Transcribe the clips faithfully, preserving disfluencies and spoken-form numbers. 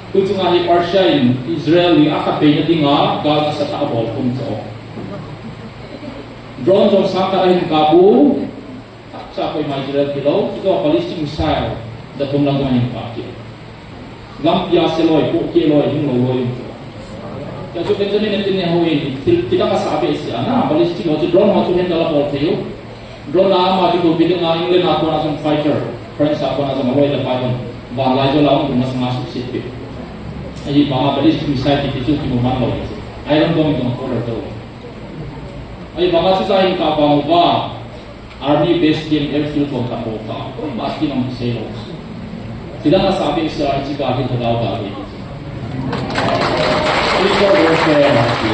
Tuchunga hi Persia in Israel li akhat beina dinga gal nasatah abol khum chu. Drone jong sang khat ahin kap u. Thakcha koima Israel kilou, chutoh ballistic missile, ja thum lang jong ahin kap kit. Lampi a se loi, pohkeh loi, hung lou loi um chu. Chuchu Benjamin Netanyahu in, thil, thil dang asah behseh a, na, ballistic ho chu drone ho chu handle abol thei u. Drone a ama kitopi dinga England a kona jong fighter, France a kona jong aloi le pai hon, vanlaijol a hung masanga suhset pi. Ahivanga ballistic missile kiti chu kimu man lou chu. Iron Dome in jong a order tou. Ahivanga chucha ahin kap vang uva, Army base camp airfield kom khat bou kha. Koima kin jong kisei lou. Thil dang asah behseh a hiche gal hi lhagao gal ahi. Spiritual warfare ahi.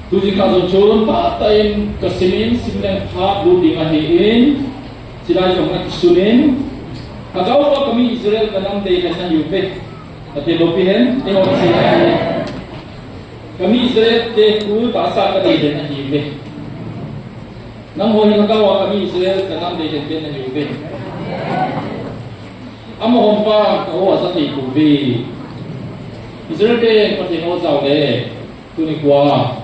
Tujingkah jong chun, phatah in kasim in, sim leng phat lut ding ahin, chulai jong akisun in, Lhagao pa kami Israel kanam deihen nahiuve. Pathen loupi hen, eiho sei ahi. Kami Israel te khu tahsa kadeihen ahiuve. Nangho hi Lhagao a kami Israel kanam deihen te nahiuve. Amahon pa ka-o aja thei pouve. Israel ten Pathen o jao le, tuni khoa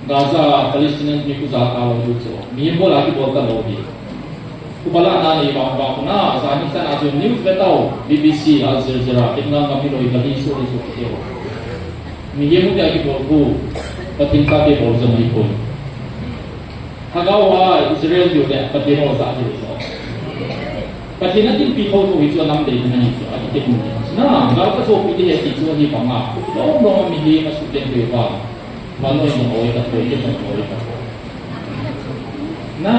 Gaza, Palestinian mi khu ja talou diu chu. Mihem bol a kibol talou hi. Khu bala na nei vang vang khu na, jani chana chu news ve tau, B B C, Al Jazeera, Vietnam gam miloi kali su le su kiti ho. Mihem bol a kibol khu, Pathen chate bol jong ahipoi. Lhagao a Israel diu le Pathen o ja diu chu. Pathen a dinpi thotho hi chu anam deihen ahi chu, akiti mu hi. Na, gal kachohpi ding ahi ti chu ahivanga. Lom lom a mihem asuhden diu va. Vannoi jong oi ta poi, kei jong oi ta poi. Na,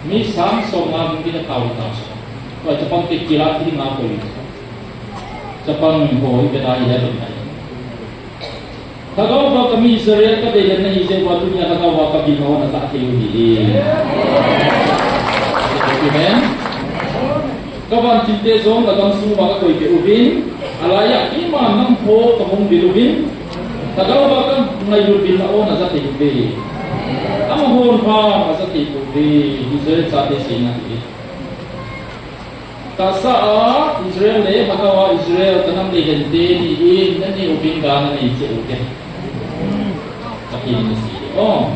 mi sang som nga bung ding atao ta chu. Tua chapang te kila ti nga koi. Chapang ho hi bena eleven ahi. Lhagao pa kami Israel kadeihen nahi jeh uva tunia Lhagao pa kavil na o naja thei u ahi. Amen. Kavantil te jong nagam sung uva kakoipeh uvin, alai a keiman nangho kahung vil uvin, Lhagao pa kangailut vil na o naja thei uve. Amahon vang aja thei pouve, Israel chate seina ahi. Tahsa a Israel le Lhagao a Israel kanam deihen te ni in nani uvin ga nanei cheh u te. Pathen in asei. O.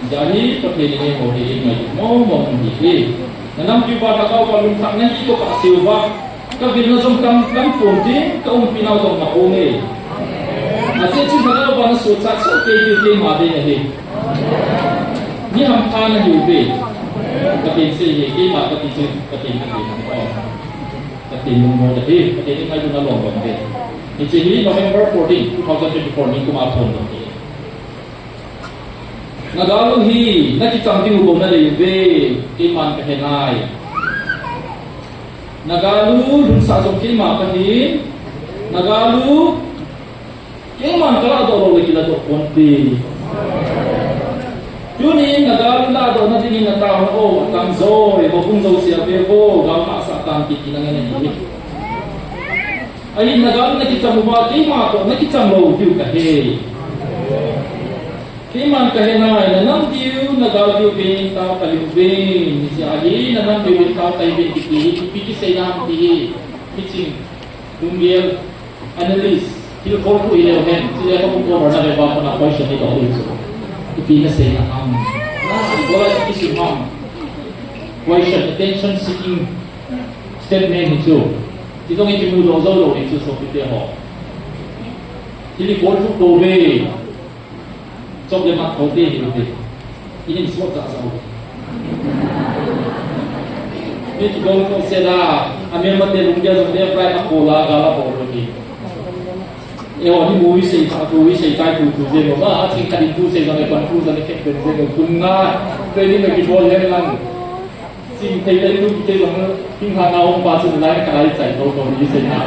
Hijeh a hi Pathen in eiho hi eingailut mong mong u ahi. Nanam diu va Lhagao va lungthah nahi toh kasei uva. Kavilna jong tam, tam pon tin, kaumpi nau jong na pon e. Ajeh chu Lhagao va nasochat soh kei diu keima dei ahi. Mi hampha nahiuve. Pathen sei hi, keima kati chu, Pathen kati. Pathen lungmong ahi, Pathen in ngailutna lom lom ve. Hiche hi November fourteen, two thousand twenty-four ni kuma phongdoh ahi. Nagal u hi, nakicham diu bou nadei uve, keiman kahe nai. Nagal u, lhunsah jong keima kahin, Nagal u, keiman kaladoh lou le kiladoh ponte. Tunin Nagal u ladohna dingin nataona o, atam joi, houbung jouse a vevo, gal hahsat tan kiti nangen ahi. Ahin Nagal u nakicham uva, keima toh nakicham lou diu kahe. Keiman kahe nai, nanam diu, Nagal diu vin tao tahiuvin, hijeh a hi, nanam diu vin tao tahiuvin kiti hi, ipi kiseina ham ti hi, miching, lunggel, analyst, thil kholkhu hileu hen, chule kamu cover na ve va kona question nidoh diu chu. Ipi naseina ham. Na, ibola chu kisim ham. Question, attention seeking statement hi chu. Ti jong ikimudoh jou lou hi chu sopite ho. Thil ikholkhu pouve. Chop le mat tho te hi uve. Ihin sot ja ja uve. Mi kigong tho se da, amelmate lunggel jong le flight a kol a gal abol u hi. Eiho hi movie sei, movie sei chai tu tu jeng uva, aching khat in tu sei jong le, kon tu jong le, khen pen jeng uva, kun nga, training le kibol hen lang. Ching thei le tu kiti jong, hing hana hung pa chun lai ka lai chai to to ni sei na.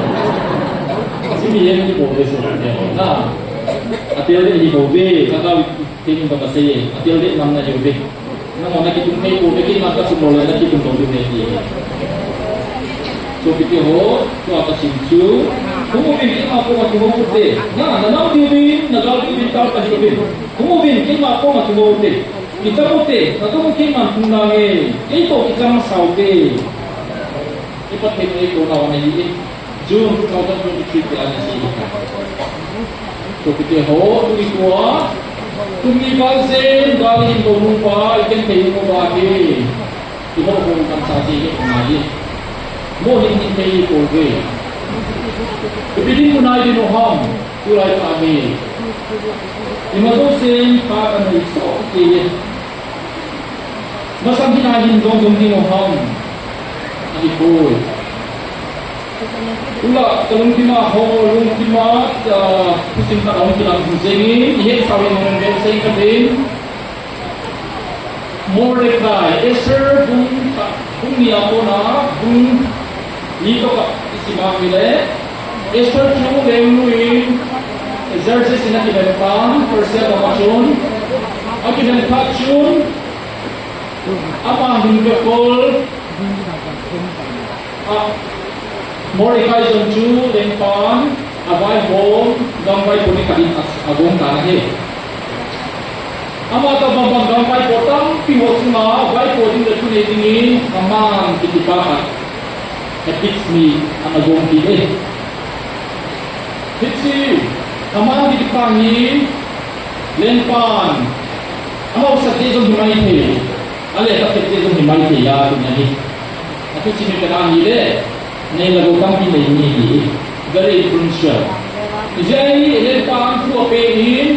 Chimi yen ni bol ve so ne na. Atel de hi bol ve, ka ka thei ni ba ka sei ye. Atel de nam nahiuve. Nangho nakitung thei pouve, keima katung lou le nakitung lou diu ahi ti. Chu kiti ho, tua kasim chu. Hung uvin keima koma kihou ute. Na, nanam diu vin, Nagal diu vin tao tahiuvin. Hung uvin keima koma kihou ute. Kicham ute, natum keiman thum nange, kei toh kicham masa ute. Pathen in eikouna ana hi e. June two thousand twenty-three tia ana sei e. Sopite ho, tuni tua, tuni val jen, gal hin bou nung pa, igenthei uva hi. Iho ho kan sa ji hi ngai e. Mo hin hin thei pouve. Ipi dinmun a idin u ham, tulai tah hi. Ima jousen phat anei soh kei e. Masang hin a hin dong dong ding u ham. Ahipoi. Tula, kalungthim a ho, lungthim a, ah, thusim khat ahung kilang jing in, ihet sao in hung vet sah in katin. Mordecai, Esther bung khat, bung ni a kona, bung ni toh kah isim a ahile, Esther chu lengnu in, Xerxes in akiven tan, Persia gam a chun, akiven phat chun, ama hin kakol, a, Mordecai jong chu lengpan, avaihom, gam vaipo ni khat in a, agong tan ahi. Ama toh bang bang gam vaipo tampi ho chunga vaipo ding le thunei dingin Haman kiti pa khat, Agag mi ana gong kit e. Hiche Haman kiti pa hi lengpan, ahaosa te jong hi maithei, alekha phet te jong hi maithei a tuni ahi. Athusim hi ipi ham itile, nei le gou tampi nei mi ahi. Very influential. Hijeh a hi lengpan thu apen in,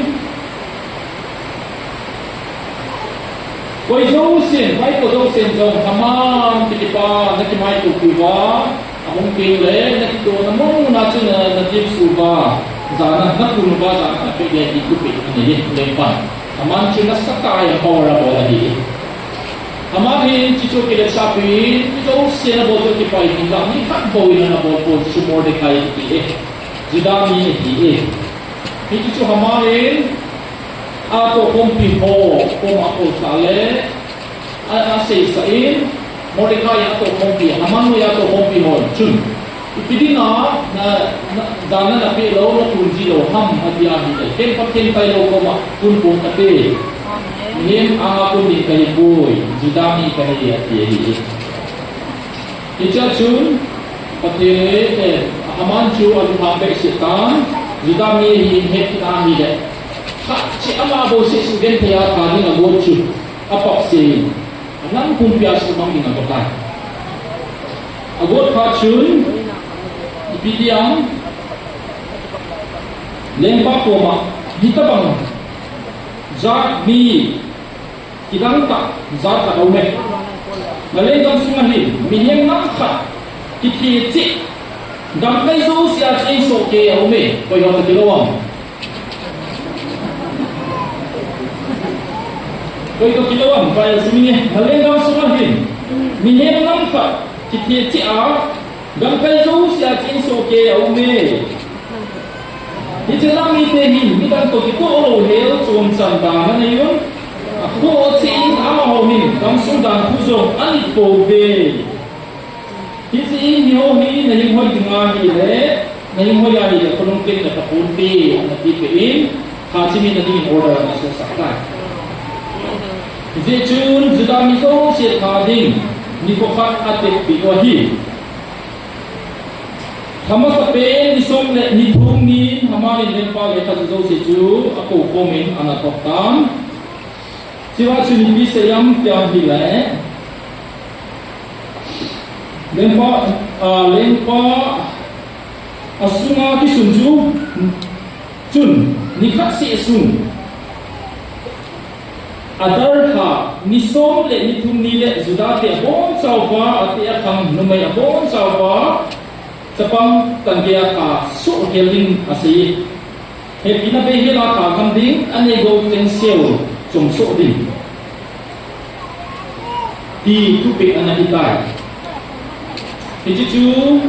koi jousen, vaipo jousen jong Haman kiti pa nakimaitopi uva, ahung teng le, nakitona mong mong a chu na, natimsuh uva, jana, nakun uva jana napeh le, ti thupeh anei e, lengpan. Haman chu nasatah a power abol ahi. Haman hin hiche chu kiletsah peh in, mi jousen abol chu akipai in lang, mi khat bou in ana bol pon, chu Mordecai ahi e. Juda mi ahi e. Hiche chu Haman in, atohkhompi ho koma akolsah le, a, aseisah in, Mordecai in atohkhompi, Haman noi atohkhompi ho chun, ipi dinga na, na, jana napeh lou, natun ji lou ham, ati ahile, ken Pathen tailou koma kon pon kate. Mihem anga kon ding kahipoi, Juda mi kahi, ati ahi. Hichea chun, Pathen, eh, Haman chu alunghang behseh tan, Juda mi ahi in ahet kit ahile, khat cheh ama bouseh sugenthei a tha ding agot chu, apapseh in, anam pumpi a suhmang ding agot tai. Agot phat chun, ipi ti ham, lengpa koma, hitobang jat mi, kidang tah jat khat aume. Nalenggam sunga hin, mihem nam khat kithi cheh, gamkai jousea cheng soh kei aume, koi ho toh kilou ham? Koi toh kilou ham, pai a simi nge. Nalenggam sunga hin, mihem nam khat kithi cheh a, gamkai jousea cheng soh kei aume. Hiche lang mite hin midang toh kitoh lou hel chomchan dan anei un. Akhoh cheh in amaho hin gamsung dan thu jong anit pouve. Hiche in hiho hi nahinghoi ding ahile, nahinghoi ahile, khonung teng na kaponte, ana tipeh in, khat cheh mi nading in order ana sohsah tai. Hijeh chun Juda mi jouse tha ding nikho khat atepeh u ahi. Thamasapen ni som le ni thum nin Haman in lengpa lekhabu jouse chu akou khom in ana thot tan. Chua chun ipi asei em tia ahile, lengpa, a, lengpa asunga kisun chu, chun nikhat seh sung Adar lha ni som le ni thum ni le Juda te abonchauva, ateh akhang numei abonchauva, chapang tangei a tha soh khel ding asei. Hepina bei hela tha gam ding, anei gou cheng seo chom soh ding, ti thupeh ana hitai. Hiche chu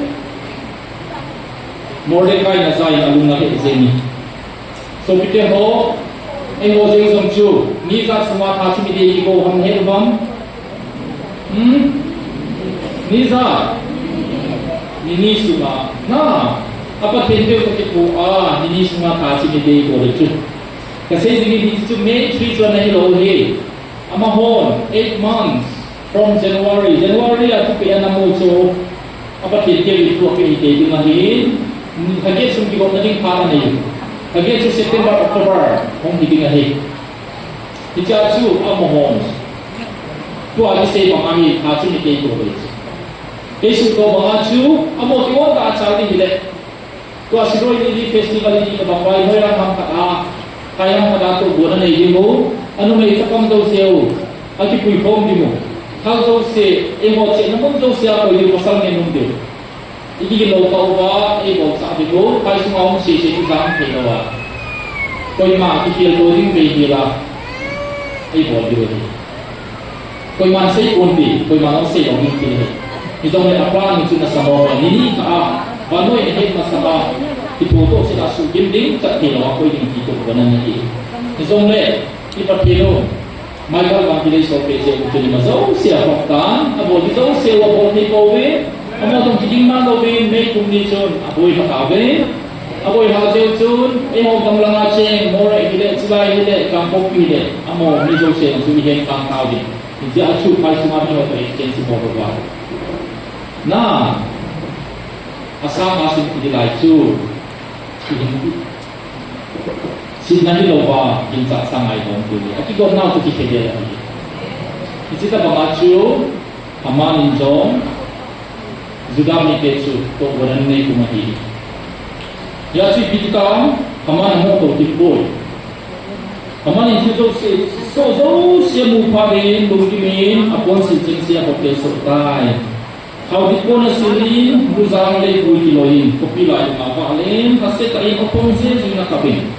Mordecai in ajah in alung alheh jeng e. Sopite ho, eiho jeng jong chu, mi ijat sunga tha chemi ding kibol ham, nahet uvam? Hmm? Mi ijat? Ni ni sunga. Na, a Pathen peh toh kipu a, ni ni sunga tha chemi ding kibol chu. Kasei ding hi chu May three chu ana hilou hi. Amahon, eight months from January. January a thupeh ana mu chu. A Pathen keu in thu apeh hi kei ding ahi. Lhaget sung kigopna ding phat anei. Lhaget chu September, October hung hi ding ahi. Hichea chu amaho tua kisei banga hi tha chu mi kei to ve. Kei suhto banga chu amaho kigotna a chal ding hile. Tua Shirui Lily Festival hi kabang vai hoi ram ham khat a, kai ham khat a tohgon anei ding u, anumei chapang jouse u, akipui khom ding u. Thal jouse, eiho chena mun jouse a koi ding u, pasal ngen um ding u. Igigil lou kah uva, eibol chah ding u, kai sunga um sese ijam thei lou a. Koima kikhel to ding vei hila, eibol ding u ahi. Koiman sei ponte, koiman jong sei lou ding ti ahi. Hijongle aplan in chun asamo ve, ni ni kah a, vannoi ahet masat a, kitho toh sela suhgim ding, chat thei lou a koi ding ti toh kona ahi. Hijongle, i Pathen u, Michael Vangpilei Solpeh jeh u chun ima jouse aphot tan, abol ding jouse u abol thei pouve, amaho jong kiding man louvin, meipum ni chun, aboi lha tauve. Aboi lha jeh u chun, eiho gam langa cheng, Moreh hile, Chilai hile, Kangpokpi hile, amaho mi jouse jong chu ihen kang tauve. Hijeh a chu phai sunga miho toh exchange bol uva. Na, asanga sim kiti lai chu, kihin, sitna hilouva, ginchat sa ngai dong tu. Akigotnau chu kikhe gel ahi. Hiche tobanga chu, Haman in jong, Juda mite chu tohgon anei khum ahi. Hijeh chun ipi ti tam, Haman amoh tou kit poi. Haman in thil jouse, soh jouse amu phat in, lungkim in, aponsil chengse abol soh tai. Khaodip pon asil in, lujang leivui kiloi in, khopi lailunga vah len, lhasetah in akhong jejin akap in.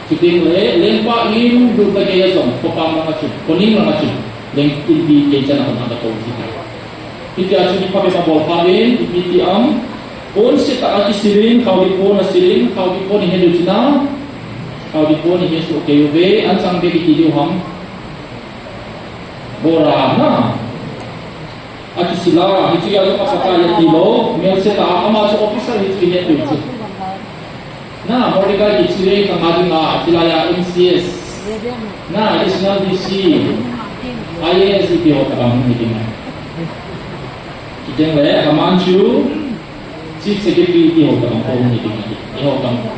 Chuteng le, lengpa in, lut lha gei a jong, khopang langa chun, khoning langa chun, lengpin pi kei chan a hung anga tou ji tai. Hitia chu kiphabep abol phat in, ipi ti am, ponsetah a kisil in, khaodip pon asil in, khaodip pon ihet u chu na, khaodip pon ihet soh kei uve, anchang bep iti diu ham. Bora na. Akisil a, hichu a jong apakai ati lou, melsetah a, ama chu officer hichu ihet diu chu. Na, Mordecai kichu e kanga dinga, chulai a M C S. Na, Additional D C, I A S ipi ho tabang hi ding. Chuteng le, Haman chu, Chief Secretary ipi ho tabang ho hi ding. Eiho tabang.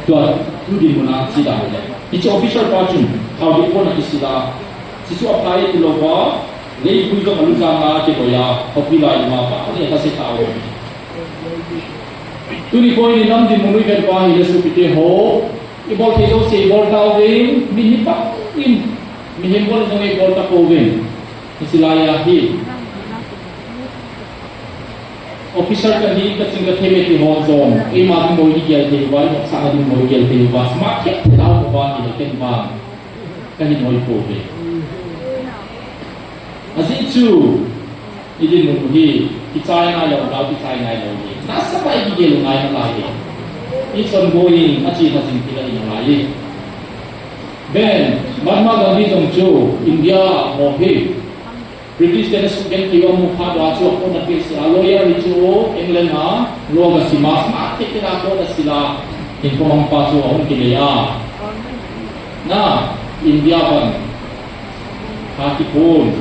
Tua, tu dinmun a, chu dan le. Hichu officer pa chun, khaodip pon akisil a. Chuchu aphai ti louva, leivui jong alujang a kiloi a, khopi lailunga vah le lhasetah a um. Tuni koi ni nam dinmun u ivet uva hile sopite ho, ibol thei jouse ibol tauvin, mihem phat in, mihem bol jong ibol tapouvin. Hiche lai a hi. Officer kahi, kaching kathei me ti ho jong, eima ding boi igel thei uva, inopsahna ding boi igel thei uva, smart khat thei lou uva hile ken vang. Kahin hoi pouve. Ajeh chu, idinmun u hi, kichai ngai lou, lou kichai ngai lou hi. Nasatah a igel u ngai nalai hi. Ichon boi in, achena jing kila inalai hi. Ben, Mahatma Gandhi jong chu, India ho hi. British ten asugenthei u amu phat uva chu akon apeh seh a, lawyer hichu England a law gasim a, smart khat in akon asil a, hinkho mangpa chu ahung kilei a. Na, India pan, khati pon,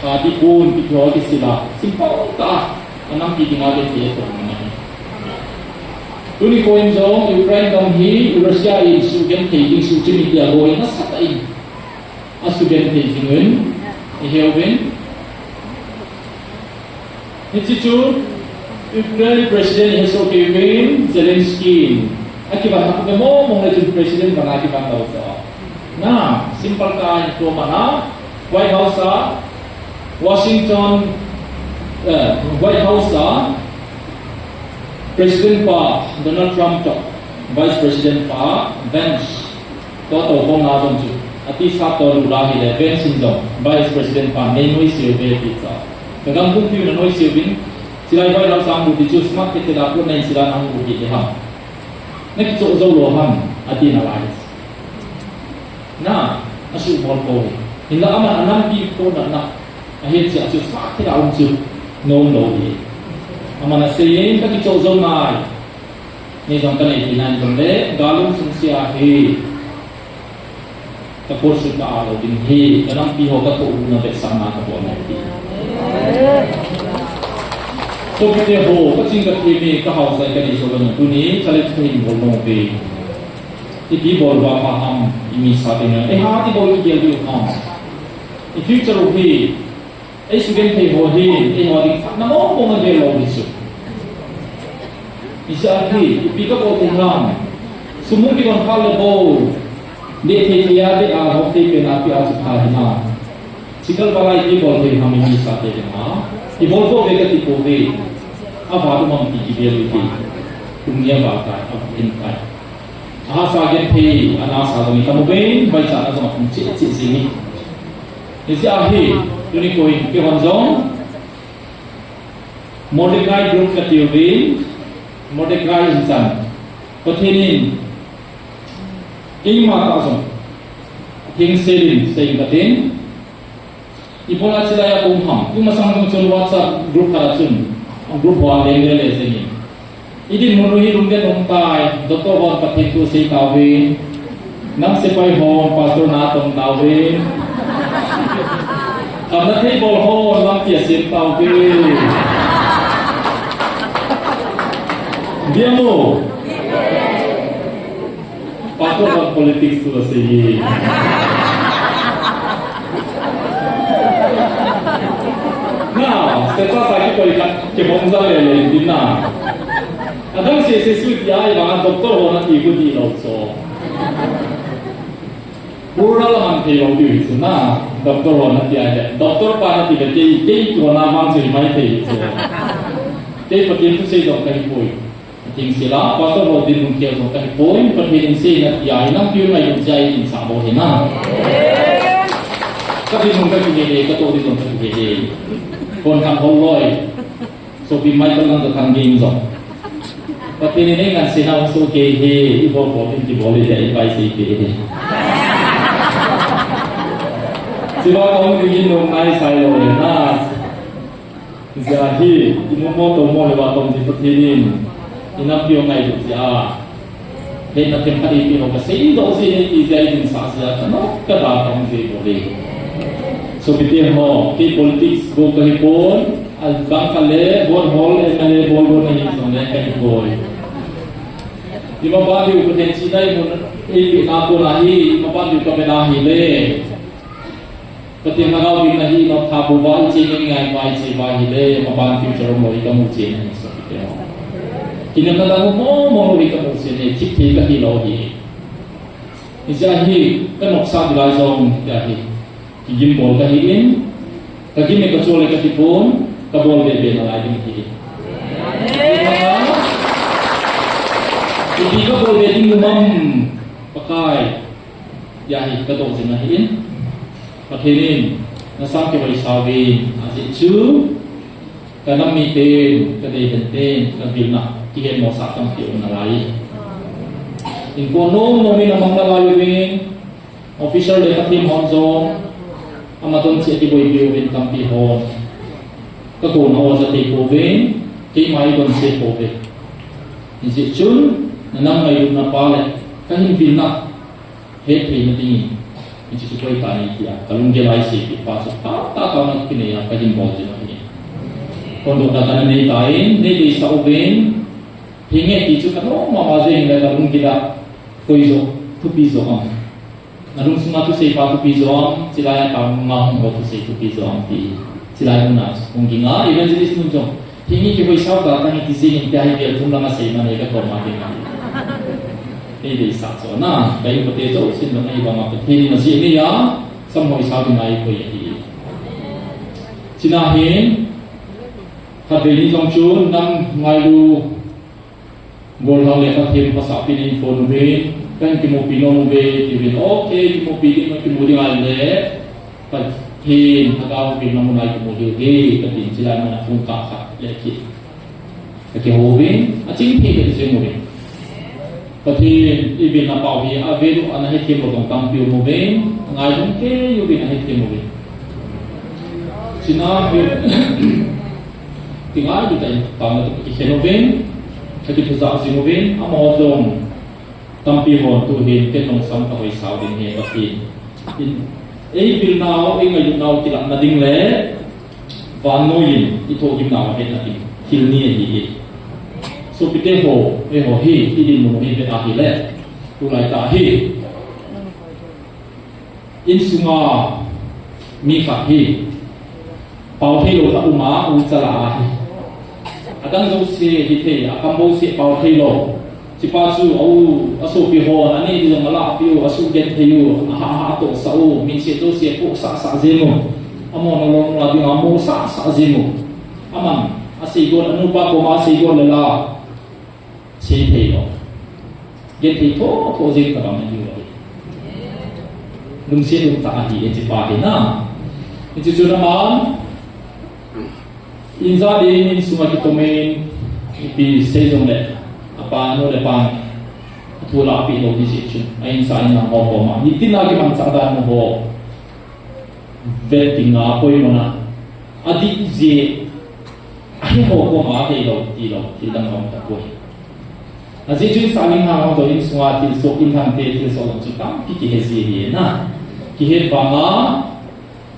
khati pon, kiti ho kisil a, simple tah a, anampi dinga genthei atoh na ahi. Tuni koi in jong Ukraine gam hi Russia in sugenthei ding suhchim in tia goi nasatah in asugenthei jing uvin, iheuvin. Hiche chu Ukraine President ihet soh kei uvin, Zelensky in. Akivan na kuve mong mong le chun President vang akivan lou chu. Na, simple tah in tua mana White House a, Washington, eh, White House a, President pa Donald Trump toh, Vice President pa Vance toh toukhomna jong chu, atisa toh lula hile, Vance in jong, Vice President pa nei noise uve ti chu. Kagam pumpi u na noise uvin, chulai White House a hung lut ti chu, smart khat in akon nahin sil a nahung lut ti ham. Nakichoh jou lou ham, ati nalai. Na, asuhbol poi. Hinla aman anampi khonatna ahet cheh a chu, smart khat a um chu, nom lou hi. Aman asei in, kakichoh jou nai. Nei jong kanei tina in jong le, gal um sung sea hi. Ka coat suit ka alo ding hi, ka nampi ho ka thohbutna vetsahna ka bol nai ti. Sopite ho, kaching kathem e, kahaosai kanei joh lou tuni, challenge kahin bol nom e. Ipi bol uva pha ham, i misa te na. Eiho ti bol kigel diu ham. I future u hi, ei sugenthei ho hi, eiho ding phatna mong mong agel lou hi chu. Ijeh inem, ipi kabol thei ham. Sum hung kidon phat le bou. Deh thei thei a, deh a, hom thei pen a, pia chu pha hi na. Chigal balai ti bol thei ham i misa te dinga. I bol bol ve kati pouve. Ava tu mang ti kibel u ti. Kum nia ba kai, a in kai. Ahahsa genthei, anasa jong i tam uve, vaicha a jong a kum cheh cheh jing e. Hijeh hin, tuni koi, keihon jong. Mordecai group kati uve, Mordecai in chan. Pathen in, keima tah jong. Theng selin, sei katin. Ibola chilai a kum ham. Tumasang jong chun WhatsApp group khat a chun. Group ho a leng le le jing in. Idinmun u hi lungdet um tai, doctor hon Pathen thu asei tauve. Nam sepai hon pastor na tong tauve. Khamna thei bol hon lampi asem tauve. Dia mo. Pastor hon politics thu asei e. Na, status a kikoi khat, kibom jal le le, din na. Adang sese sui ti ai vang a doctor ho nati khu ti lou so. Plural a man thei lou diu hi chu na, doctor ho nati ai le. Doctor pa nati le kei, kei kona vang chu hi mai thei hi chu. Kei Pathen thusei jong kahi poi. Theng sela, pastor ho dinmun khel jong kahi poi, Pathen in seina ti ai, nampi u ngailutna jeh a i dinsah bou hi na. Ka dinmun kakihe le, katoh ding jong kakihe le. Kon khan hol loi. Sopi Michael nang ka thang ding jong. Pathen in ei ngansena hung soh kei e, i bol bol in kibol e, i pai sei kei e. Chiva ka hung ding in nung nai sai lou le na. Jeh hin, i momo tomo le va tom jeh Pathen in, i nampi u ngailut jeh a. Hetna themkhat eipeh ho kasei doh jeh in, i jeh a i dinsah jeh a, ka nom ka da ka hung jeh bou le. Sopite ho, kei politics bol kahi pon, abang khat le, vote hol, M L A bol bol na hi jong le kahi poi. Ima ban diu Pathen chihna eimun, eipeh na kon ahi, ima ban diu ka vet na hi le. Pathen lhagao gimna hi i nop tha bou va, i che ngai ngai va, i che va hile, maban future um lou hi kamu chen ahi, sopite ho. Kinepna dang um mong mong lou hi kamu chen ahi, thip thei kahi lou hi. Hijeh hin, ka nopsah ding lai jong, hijeh hin. Kigim bol kahi in, ka gim e ka chol e kati pon, ka bol be be nalai ding ahi. Ipi ka bol be ding um am, Pakai. Hijeh hin ka doh jing ahi in. Pathen in, na sang kivei sauvin, ajeh chu, ka nam miten, ka deidan ten, ka vilna, kihet mosah tampi um nalai. Inko nom nom in amang nalai uvin, official le ka team hon jong, ama don cheh kiboipi uvin tampi hon. Ka kona o ja thei pouvin, keima ei don cheh pouvin. Hijeh chun, na nam ngailutna pa le, ka hin vilna, hetthei na dingin, hiche chu koi tah ahi tia, ka lunggel a isei peh pa chu, phatah tah a na kinei a, ka hin bol jing ahi. Phondohna kana nei tan, nei deisah uvin, hinge ti chu ka nom mama jeng le ka lunggel a, koi joh, thupi joh am. Na lungsung a thusei pa thupi joh am, chulai a town a hung ho thusei thupi joh am ti, chulai mun a chu, hung ging a, evangelist nun jong, Hinge kivei sao ta, ka hi kijing in tia hi vel thum lang a sei man e ka koma ding a. Ei deisah chu na, ka inkote jousen dong ahi banga Pathen in ajeh neiya, samhoi sao ding ahi poi ahi. Chuna hin, khatvei ni jong chun, nam ngailu, gollhang le khathem pasal pi in phone uvin, kan kimupi nom uve, tiuvin, okay, kimupi ding, kimu ding ahile, Pathen, Lhagao Theng na mun a kimu diu ahi, katin chulai mun a phone kah khat le kit. Ka kihouvin, aching thei ka kijing uvin. Pathen, i vilna pau hi, avel u ana hethem lou dong tampi um uvin, angaidam kei uvin ahethem uvin. Chuna hi, kingailu tah in, taona toh kikhen uvin, ka kithujah jing uvin, amaho jong, Tampi hon tuhin ken nungsang kahoi sao ding ahi Pathen in. Ei vilnau, ei ngailutnau kilahna ding le vannoi in i thohgimnau ahetna ding. Thil ni ahi hi. Sopite ho, eiho hi, hiti dinmun hi vet ahile. Tulai tah hi. Insunga mi khat hi. Pao theilou khat uma, u chala ahi. Adang jouse hithei, akam bouseh pao theilou. Hichepa chu, a u, asopi hon, anei ding jong alahpeh u, asugenthei u, aha, aha tohsah u, minset jouse apohsah sah jeng u. Amona lom la dinga amohsah sah jeng u. Aman, asei got, anupa koma asei got le la. Sei theilou. Genthei tho, tho jeng tabang ahi u ahi. Lungset um tah ahi, hichepa hi na. Hiche chu naman, Injat in, insunga kitomin, ipi sei jongle, apa nu le pan, athu lahpeh lou ding jeh chun, a insa in lang ho koma, nitin a kimanchah dan ho, vet ding a poimo na, adih jeh, ahi ho koma, aheilou, tilou, thil dang a um tapoi. Ajeh chu insa in lang ho toh, insunga thilsoh, inlhangte, thilsoh jong chu tampi kihe ji ahi na, kihet vang a,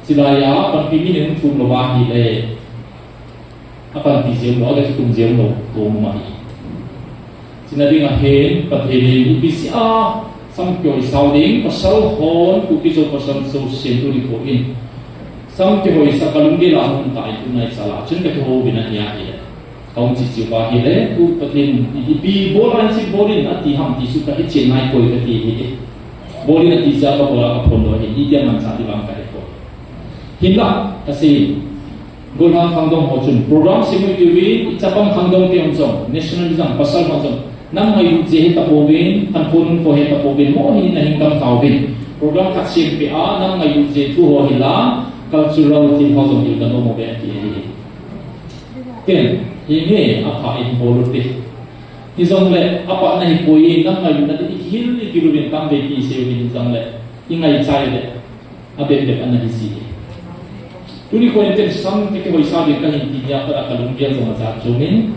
Chulai a, panpi mi nei hung thum lou va ahile, apanpi jeng lou, agakitum jeng lou, tou ma hi. Chuna ding ahin, Pathen in ipi jeh a, sam kihoisah ding, pasal hon, Kuki Zo pasal jousen tuni nikho in. Sam kihoisah kalunggel a hung tai tunai chala, chun kakihou vin ahi ahile. Kahung chi chi uva ahile, tu Pathen in ipi bol a hiche bol in ati ham ti chu kahe chen nai poi kati ahi. Bol in ati jeh a kabol a kaphondoh ahi, itia manchah ding vang kahe poi. Hinla, kasei, golhang khangdong ho chun, program sem u tiu vin, i chapang khangdong te hon jong, nationalism, pasal hon jong, nam ngailut jeh ahi tapouvin, khankhon ko ahi tapouvin, mo hi nahin gam tauvin. Program khat sem peh a, nam ngailut jeh thu ho hi la, cultural thil ho jong hi la nom uve ati ahi. Ken, hinge apha in bol u te. Hijongle, apha na hi poi, nam ngailutna te i hil i kilu vin tam ve ti sei u vin hijongle, i ngaichai le, abep bep ana hi ji. Tuni kho in ken sam te kihoisah ding kahin ti nia, ka, kalunggel jong ajat chom in.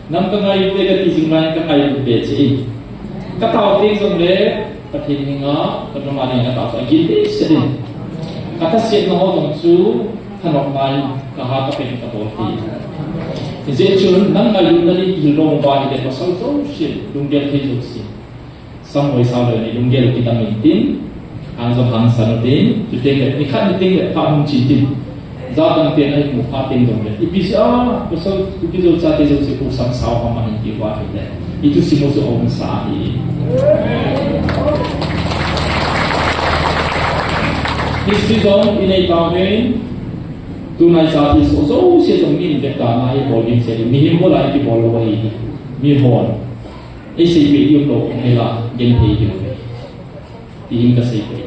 Nam kangailut te kati jing lai, kangailut te che in. Katao te jongle, Pathen henga, kanung a ding katao, agil behseh in. Kathasetna ho jong chu, thanopna in, kaha kapen kabol thei. Hijeh chun, nam ngailutna ding kihil nom uva ahile pasal jousen, lunggel thei jousen. Sam hoisah lou in, lunggel kidang in tin, hang jong hangsan u tin, chuteng le, nikhat niteng le, phat hung chin tin. Jat dang ten ahin mu phat teng jongle, ipi jeh a, pasal, Kuki Zo chate jouse pu sam sao ham ahin ti uva ahile, i thusim u chu aumsa ahi. History jong inei tauvin, tunai cha thilsoh jouse jong min vet dan a ibol ding se, mihem bol a ikibol lou ahi, mihon. Eiseipeh ding umlou, hela, genthei ding uve. Ti hin kasei poi.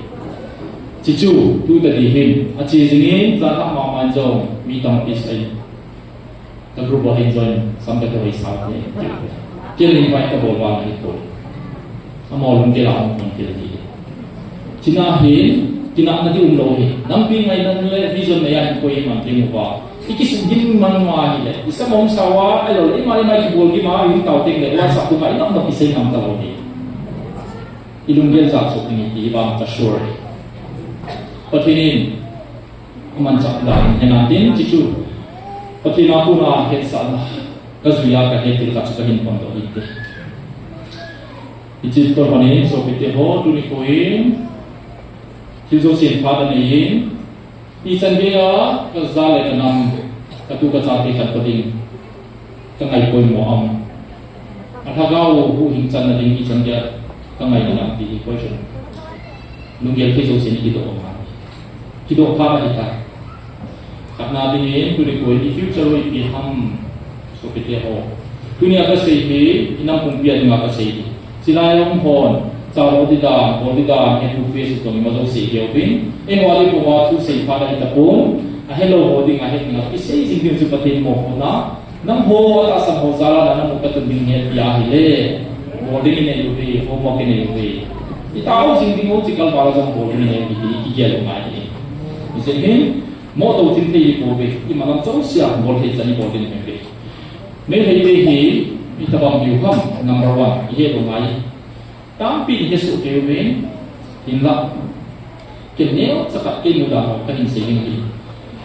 Chuchu, tu tadi hin, ache jingin, jan ah mama in jong, mi tampi sei. Ka group a hin join, sam kahoisah te. Ken invite kabol vang ahipoi. Amaho lunggel a hung kon tel ahi. Chuna hin, kinahna ding umlou hi. Nampi ngaina le vision nei a hin koi man ding uva. I kisuhgin man uva ahile. I sam aumsa uva, ahilou le, ima ima kibol gim a, i hung tao teng le, WhatsApp group a, i nam nam kisei ngam talou hi. I lunggel jat soh ding ahi ti vang ka sure. Pathen in, amanchah dan in, hena tin, chuchu. Pathen a kona hetsahna, kajui a kahet thil khat chu kahin phondoh in te. Hiche toh lhon in, sopite ho, tuni kho in, thil jousen phat anei in, ichan gei a, kaja le kanam, katu kachate khat pa ding, kangai poimo am. Alhagao huhhing channa ding ichan gei a, kangai na nam ti hi question. Lunggel thei jousen kidoh am. Kidoh phat ahitai. Khatna dingin, tuni kho in, i future u ipi ham, sopite ho. Tunia kasei hi, i nam pumpi a dinga kasei hi. Chulai a um hon, cha ho ding dan, bol ding dan, hepu face u tong ima jouse hi uvin. Eiho a ding koma thusei phat ahi tapon, ahelou ho dinga het dinga, isei jing ding chu Pathen mopohna. Nangho atahsan ho jal a nana mu katun ding ahi tia ahile, bol ding inei uve, homework inei uve. Itao jing ding u, chikal val a jong bol ding inei uve ti kigel u ngai hi. Hijeh hin, moh tou chim thei hi pouve, imalam jousea bol thei chan ibol ding ahiuve. Meitei te hi, itobang hiu ham, number one, ihet u ngai. Tampi ihesoh kei uvin, hinla. Ken neocha khat kei mudan ho kahin sei ding ahi.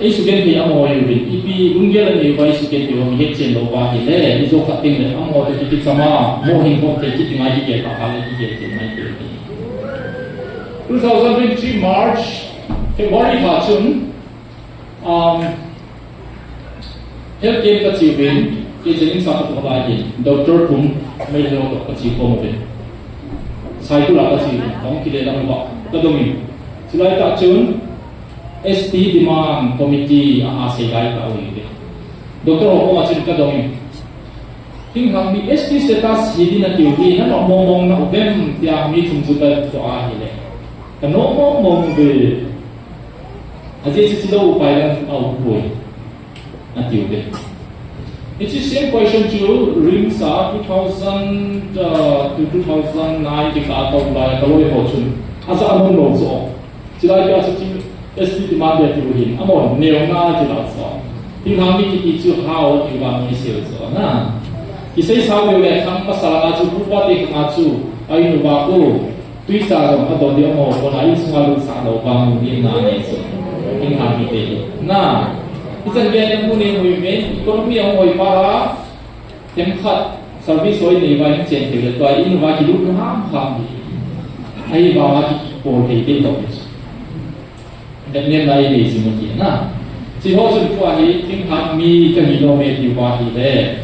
Ei sugenthei amaho uvin, ipi lunggel anei uva i sugenthei uva mi hetchen lou uva ahile, i jo khat teng le amaho toh kichama, mo hin hom thei kiti ngai kigel kha kha le kigel thei ngai thei. Two thousand twenty-three March, February lha chun, um, health camp kache uvin, kei Jennings a katoh lai hin, Doctor Phum Meilhei toh kache khom uvin. Saikul a kache uvin, kahung kile lang uva, kadong in. Chulai tah chun, S T Demand Committee a, a seilai tah u ahi. Doctor ho koma chun kadong in. Thinglhang mi S T status hi ding atiu hi, nanoh mong mong na uvem tia mi thum chu kadoh ahile. Kanoh mong mong uve. Ajeh chu chilou upai dang aumpoi. Atiu ve. Hiche same question chu RIMS a two thousand, uh, to two thousand nine kikah a tou lai kaloi ho chun. Ajah anom lou chu. Chulai tah chu S T demand atiu hin. Amaho neo na ti la chu. Thinglhang mi kiti chu hao ti uva mi sel chu na. Kisei sao leu le khang masa langa chu pu pa te khang a chu. Ai nu ba ko. Tuicha jong adon ding amaho kona insunga lutsah lou vang mu ding na nei chu. Thinglhang mite hi. Na. Hichan gei a mu nei movement, economy ahung hoi pa a. Themkhat service hoi nei uva in chen thei le tua in uva kilut ham ham hi. Ahivanga ki, kipol thei thei lou hi chu. Dam nem lai nei jing u ti na. Chi ho chun tua hi thinglhang mi kahi nom e ti uva ahile.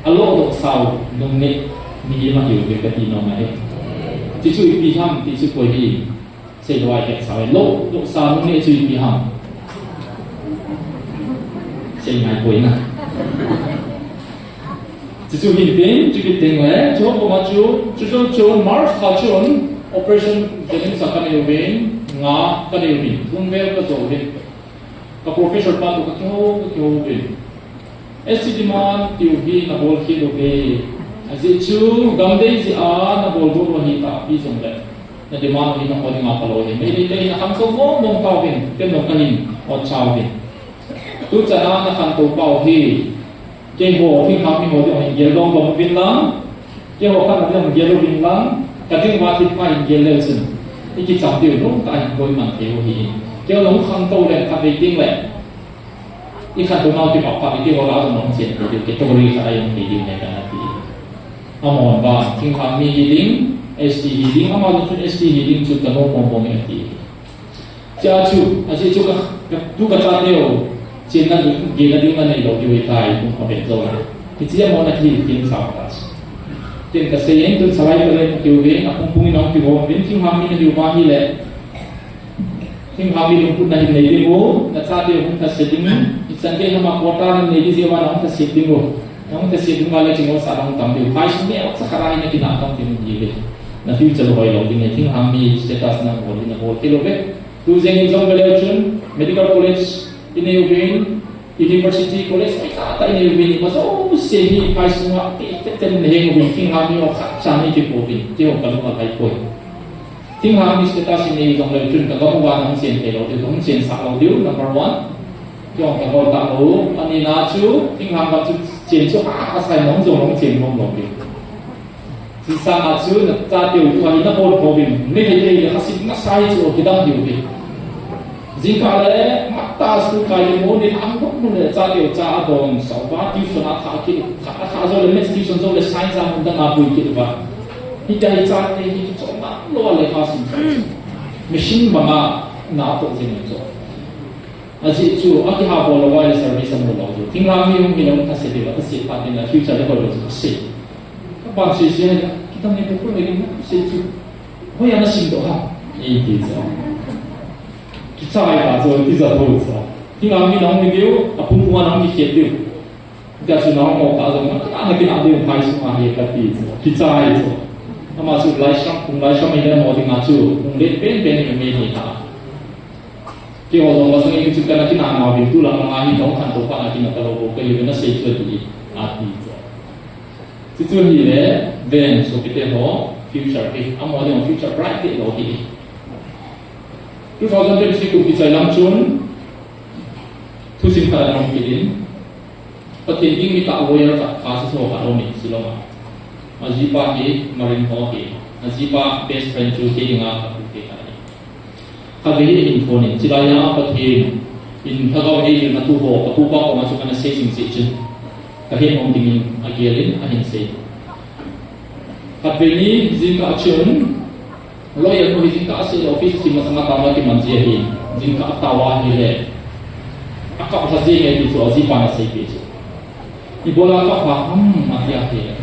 Alodoh sao nungneh mihem ahiuve kati nom ahi. Chi chu ipi ham ti chu koi hi. Sei lou a ihet sao. Lodoh sao nungneh chu ipi ham. Sei ngai poi na. Chuchu hin tin, chu kit teng le, chu koma chu, chu chu chu March lha chun, Operation Jennings a kanei uvin, nga kanei uvin, thum vel kajo uvin. Ka professor pa toh kakihou, kakihou uvin. S T demand tiu hi nabol khel uve. Ajeh chu, gam dei jeh a nabol got u ahi tahpi jongle. Na demand u hi nangho dinga phalou ahi. Meitei te hi nakhangtou mong mong tauvin, ken jong kahin otcha uvin. Tuchan a nakhantou pau hi. Keiho, thinglhang miho ding hin gel dong dong uvin lang. Keiho khat na ding hin gel uvin lang. Ka ding uva thil pha hin gel leu chun. I kicham diu lou, ka hin koi man thei u hi. Keiho jong khangtou le khatvei ding le. I khantou nau kipah pah le keiho lah a jong hung chen thei diu, category khat a hung thei diu ne kana ti. Amahon vang, thinglhang mi hi ding, S T hi ding, ama jong chun S T hi ding chu ka nom mong mong e ati. Chea chu, ajeh chu ka, ka, tu ka chate u, chenna ding, gena ding anei lou diu ahitai, kum khavet jou na. Hiche amahon athil tin sao ta chu. Tin kasei in, tun salai ka le ka tiu ve, apung pung in ahung kihou uvin, thinglhang mi nahiu va ahile. Thinglhang mi lungput nahin nei diu, nachate hung thase ding, ichan gei hama quota nei ding jeh uva nahung thase diu. Nahung thase diu vale chingol sa nahung tam diu. Phaisung neocha khat a hi nakinah tam diu ahi ve. Na future hoilou ding ahi, thinglhang mi status nabol ding nabol kei lou ve. Tu jeng in jong ve leu chun, medical college inei uvin, university college hoitah tah inei uvin, ima jouse hi phaisunga tete ten naheng uvin, thinglhang mi ho khatcha nei kipouvin, keiho kalung alhai poi. Thinglhang mi status inei u jongleu chun ka gam uva nahung chen thei lou diu, kahung chensah lou diu, number one. Keiho kahol tah lou, anina chu, thinglhang gam chu chen chu hahsa in nahung jong nahung chen nom lou diu. Chusanga chu nachate u tua hi nabol pouvin, meithei le khasim masa hi chu kidang diu hi. Jingkah le, matah school kai le mo ni ang dong le chate u cha adong sao va, tuition a thah kit, thah, thah jou le maths tuition jou le science a mun dang a pui kit uva. Hitia hi chate hi kichom ngai lou a lekha sim. Machine banga na atoh jing chu. Ajeh chu, akiha bol lou a le service amu lou chu. Thinglhang mi hung hi le hung thase diu, thase phat in a future le hoi lou chu thase. Ka ban sei sei a, kidang ne ko ko le na sei chu. Hoiya nasim doh ham. Eiti chu. Kichai ta chu, tija tho chu. Thinglhang mi nahung hi diu, apung pung a nahung kikhet diu. Tia chu nahung mo ta jong, na, na kinah diu phaisunga hi kati chu. Kichai chu. Ama chu laisam, phung laisam hi le mo dinga chu, phung let pen pen hi me hi ta. Keiho jong vang sang in chu kana kinah nau vin tu lang lang a hi kahung khantou phat na kinah talou bou kahiuve nasei chu ati, ati chu. Chuchu hile, ven sopite ho, future hi, amaho ding future bright deh lou hi. Two thousand twenty-three kum kichai lang chun, thusim khat ana um kit in, Pathen ding mi tah lawyer khat, kha sese khat aum in Shillong a. Ajipa hi Marine ho ahi. Ajipa best friend chu kei dinga khat u te khat ahi. Khatvei hi ahin phone in, chilai a Pathen In lhagao neilutna thu ho, ka pupa koma chu kana sei jing jeh chun, ka het nom dingin agel in ahin sei. Khatvei ni jingkah chun, lawyer nu hi jingkah asei le office thim masanga taona kiman ji ahi, jingkah atao ahile, akap lha jenge ti chu ajipan aseipeh chu. Ibola akap lha ham ati ahile,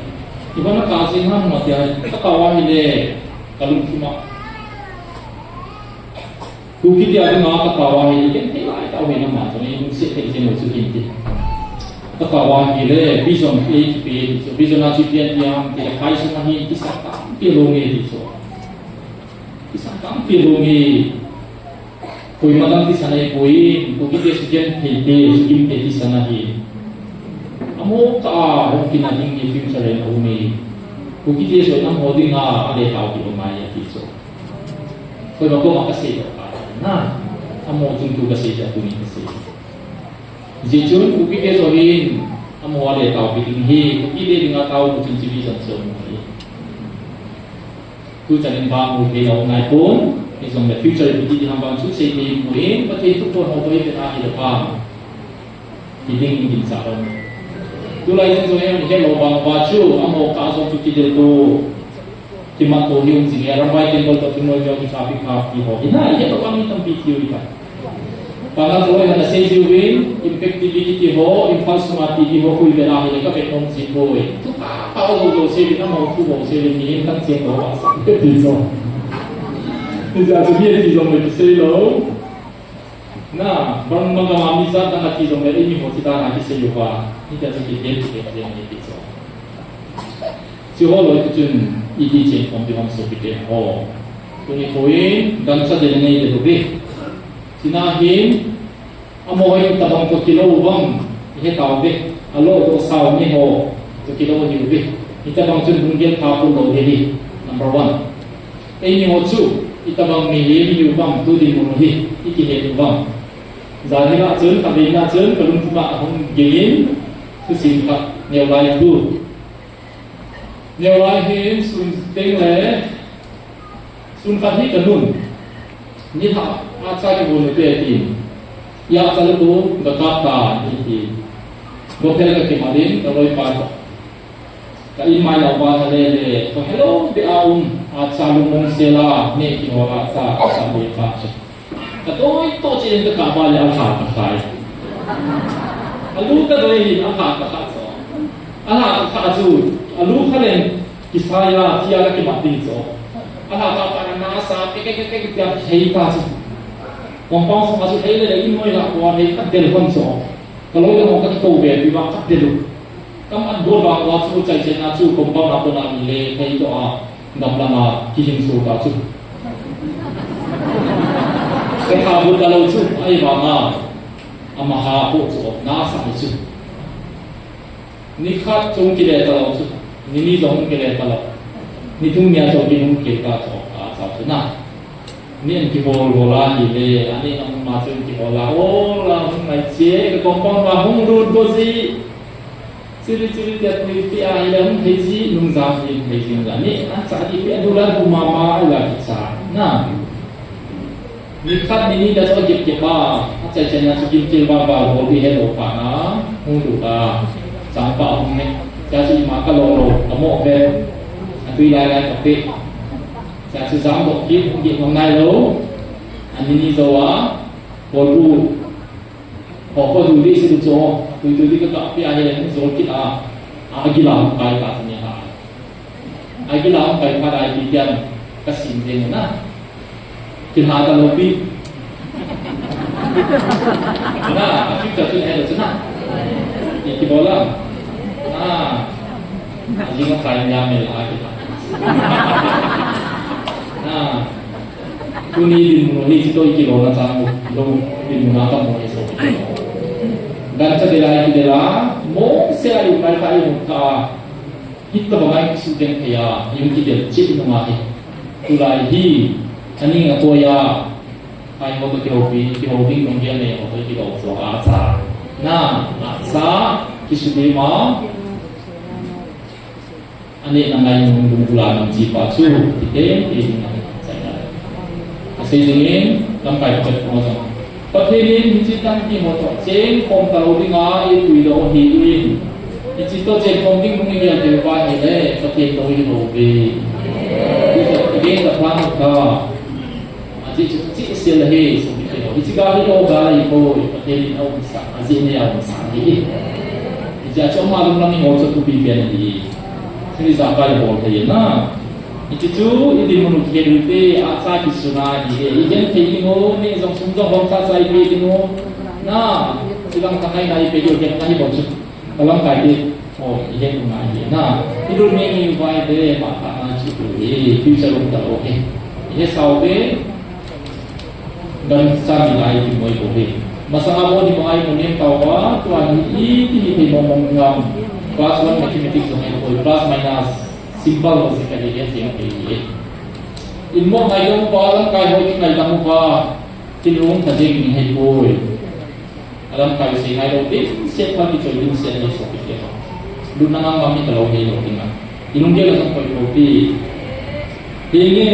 ibola akap jing ham ati ahile, katao ahile, kalungthim a Kuki te dinga katao ahile, genthei lai tah u ahi, ama jong eilungset thei jeng u chu hinte. Katao ahile, vision eikipeh ti chu, vision a chu ipi ahi ham itile, phai sunga hin kisah tampi alou nge ti chu. Kisah tampi alou nge. Koima dang thisan ahipoi, Kukite sugenthei te, sugim te thisan ahi. Amaho kah a hung kina ding hi future in aum e. Kukite sugenthei amaho dinga aletao kit u ngai ati chu. Koima koma kasei lou tai na. Amaho chun tu kasei jeh a tuni kasei. Hijeh chun Kukite sugenthei hin amaho aletao kit ding hi, Kukite dinga tao u chun chi vision chu ahi. Tuchan in vang mu thei lou ngai pon, hijongle future ipi ti ham vang chu sei thei poi, Pathen thuphon ho toh ipi ahile vang. Hiding in ginchat lou. Tulai jeng jong ihet lou vang uva chu, amaho kah jong chu kidel to, kimat to hi um jing e, Rambai Temple toh thungnoi jong kikap kikap ti ho. Hina, ihet lou vang mi tampi thi u ahi tai. Bana kaloi hana sei jiuvin, Impact T V kiti ho, Imphal sunga T V ho, khui vela hile kavet nom jipoi. Thu kha kha ho ho seivin, amaho thu ho seivin, mihem kan cheng ho vasa. Kati chu. Hijeh chun mi ati jongle kisei lou. Na, Burma gam a mi jat dang ati jongle, eimi ho chu dan a kisei uva. Hijeh chun kiti, kiti, kiti chu. Hiche ho loi chun iti chen khom ding ham sopite ho. Tuni kho in gancha del nei le uve. Chuna hin amaho hi itobang toh kilou u ham ihet tauve. Alo toh sao ni ho toh kilou ahiuve. Hitobang chun lunggel pha pon lou ding ahi. Number one. Eini ho chu itobang mihem ihiu ham tu dinmun u hi ikihet u ham. Jan hila chun, khatvei na chun, kalungthim a ahung gel in, thusim khat neo lai thu. Neo lai hin sun teng le, sun khat hi kanun. Nilhah a cha kivon u te tin. Ia cha lu tu, ga kap ta, iti. Gophel kakimat in, kaloipa toh. Ka in mai louva lha le le, ka hello, be a um, a cha lungmong sel a, neh kihol a cha, a cha be pa chu. Ka doi toh cheh in ka kap a le alha ka khai. Alu ka doi hin alha ka kha chu. Alha ka kha chu, alu kha leng kisai a, thi a ka kimat ding chu. Alha ka kha na na sa, ke ke ke ke ke tia thei ta chu. Compound sunga chu thei le le in noi la ko a thei ka del hon chu. Ka loi le mo ka kikou be pi va ka del u. Kam an bol vang uva chu, chai chai na chu, compound a kona mi le, thei toh a, gamlang a, kihing so ta chu. Ka tha bol ta lou chu, ahivang a, ama ha po chu, na sa ni chu. Ni khat chu kile ta lou chu, ni ni jong kile ta lou. Ni thum nia chu, kihung kile ta chu, a cha chu na. Ni an kihol hol a hile, ani na mun ma chu kihol a, hol a, hung ngai che, ka compound ma hung lut go ji. Chili chili tia tui tia hile hung thei ji, nung jam ji hung thei ji jam ni. An cha di pe du la du ma ma ai la ki cha. Na. Ni khat ni ni da so kip kip ba. A chai chai na so kip kip ba ba bo di he lo pa na. Hung du ta. Chang pa hung ne. Cha si ma ka lo lo. Ka mo ve. A tui lai lai ka pe. Cha si jam do kip kip hung nai lo. A ni ni zo a. Bo du. Ho ko du di si du cho, tui tui di ka ka pi a he, ni zol kit a, a gila hung kai ta ni ha. A gila hung kai pha dai ti tian, ka sim de na. Ki ha ta lo pi. Na, a fi ta tu he lo na. Ni ki bola. Na. A ji ma kai nya me la ki ta. Na. Tuni dinmun hi chutoi kilona chang u, lo dinmun a kamu hi so. Gancha del a kidel a, mong se a ium nai ta ium ta, hitobang a ikisu ding thei a, ium kidel cheh nunga hi. Tulai hi, aning a toi a, ai ho toh kihoupi, kihou ding lunggel nei ho toh kihou so a cha. Na, a cha, kisu ding ma, Ani na ngai nung lung kula nung chi pa chu, ti te, ti ding na, chai na. Ka sei ding in, lamkai pet ko jong. Pathen in hiche tangkim ho toh chengkhom talou dinga eipui doh ahin. Hiche toh chengkhom ding hung igel thei uva ahile, Pathen lou hilou ve. Hiche toh against the plan of God. Ajeh chu chihsel ahi, sopite ho. Hiche gal hi lou gal ahipoi, Pathen in aumsah, ajeh in aumsah ahi. Hiche a chu ama lunglam iho chu thupi pen ahi. Hiche ijakai bol thei na. Hiche chu idinmun u kihet u hite, acha kisun ahi e. Igenthei ding u, neh jong sum jong lhomcha cha ipe ding u. Na, hilang thangai na ipe diu, igenthei bol chu. Kalamkai te, o, ihet u ngai ahi na. Ilut ngai ngai uva ahile, phatthei na chu tu e, future um talou e. Ihe sao ve, Gancha mi lai ti moi ko ve. Masanga bol hi bang a imu nem tauva, tua hi iti hithei mong mong ngam. Class one mathematics jong ahipoi, plus minus, simple ho jeh a kahe jeng thei ahi. Inmo ngaidam uva, lamkai ho kingaidam uva, thil hung tha jeng ding ahipoi. Alamkai u sei ngailou ding, set phat kichoi ding, set lou sopite ho. Lutna ngam ngam hi talou hilou ding a. Ilunggel a jong koi koi pi. Henge,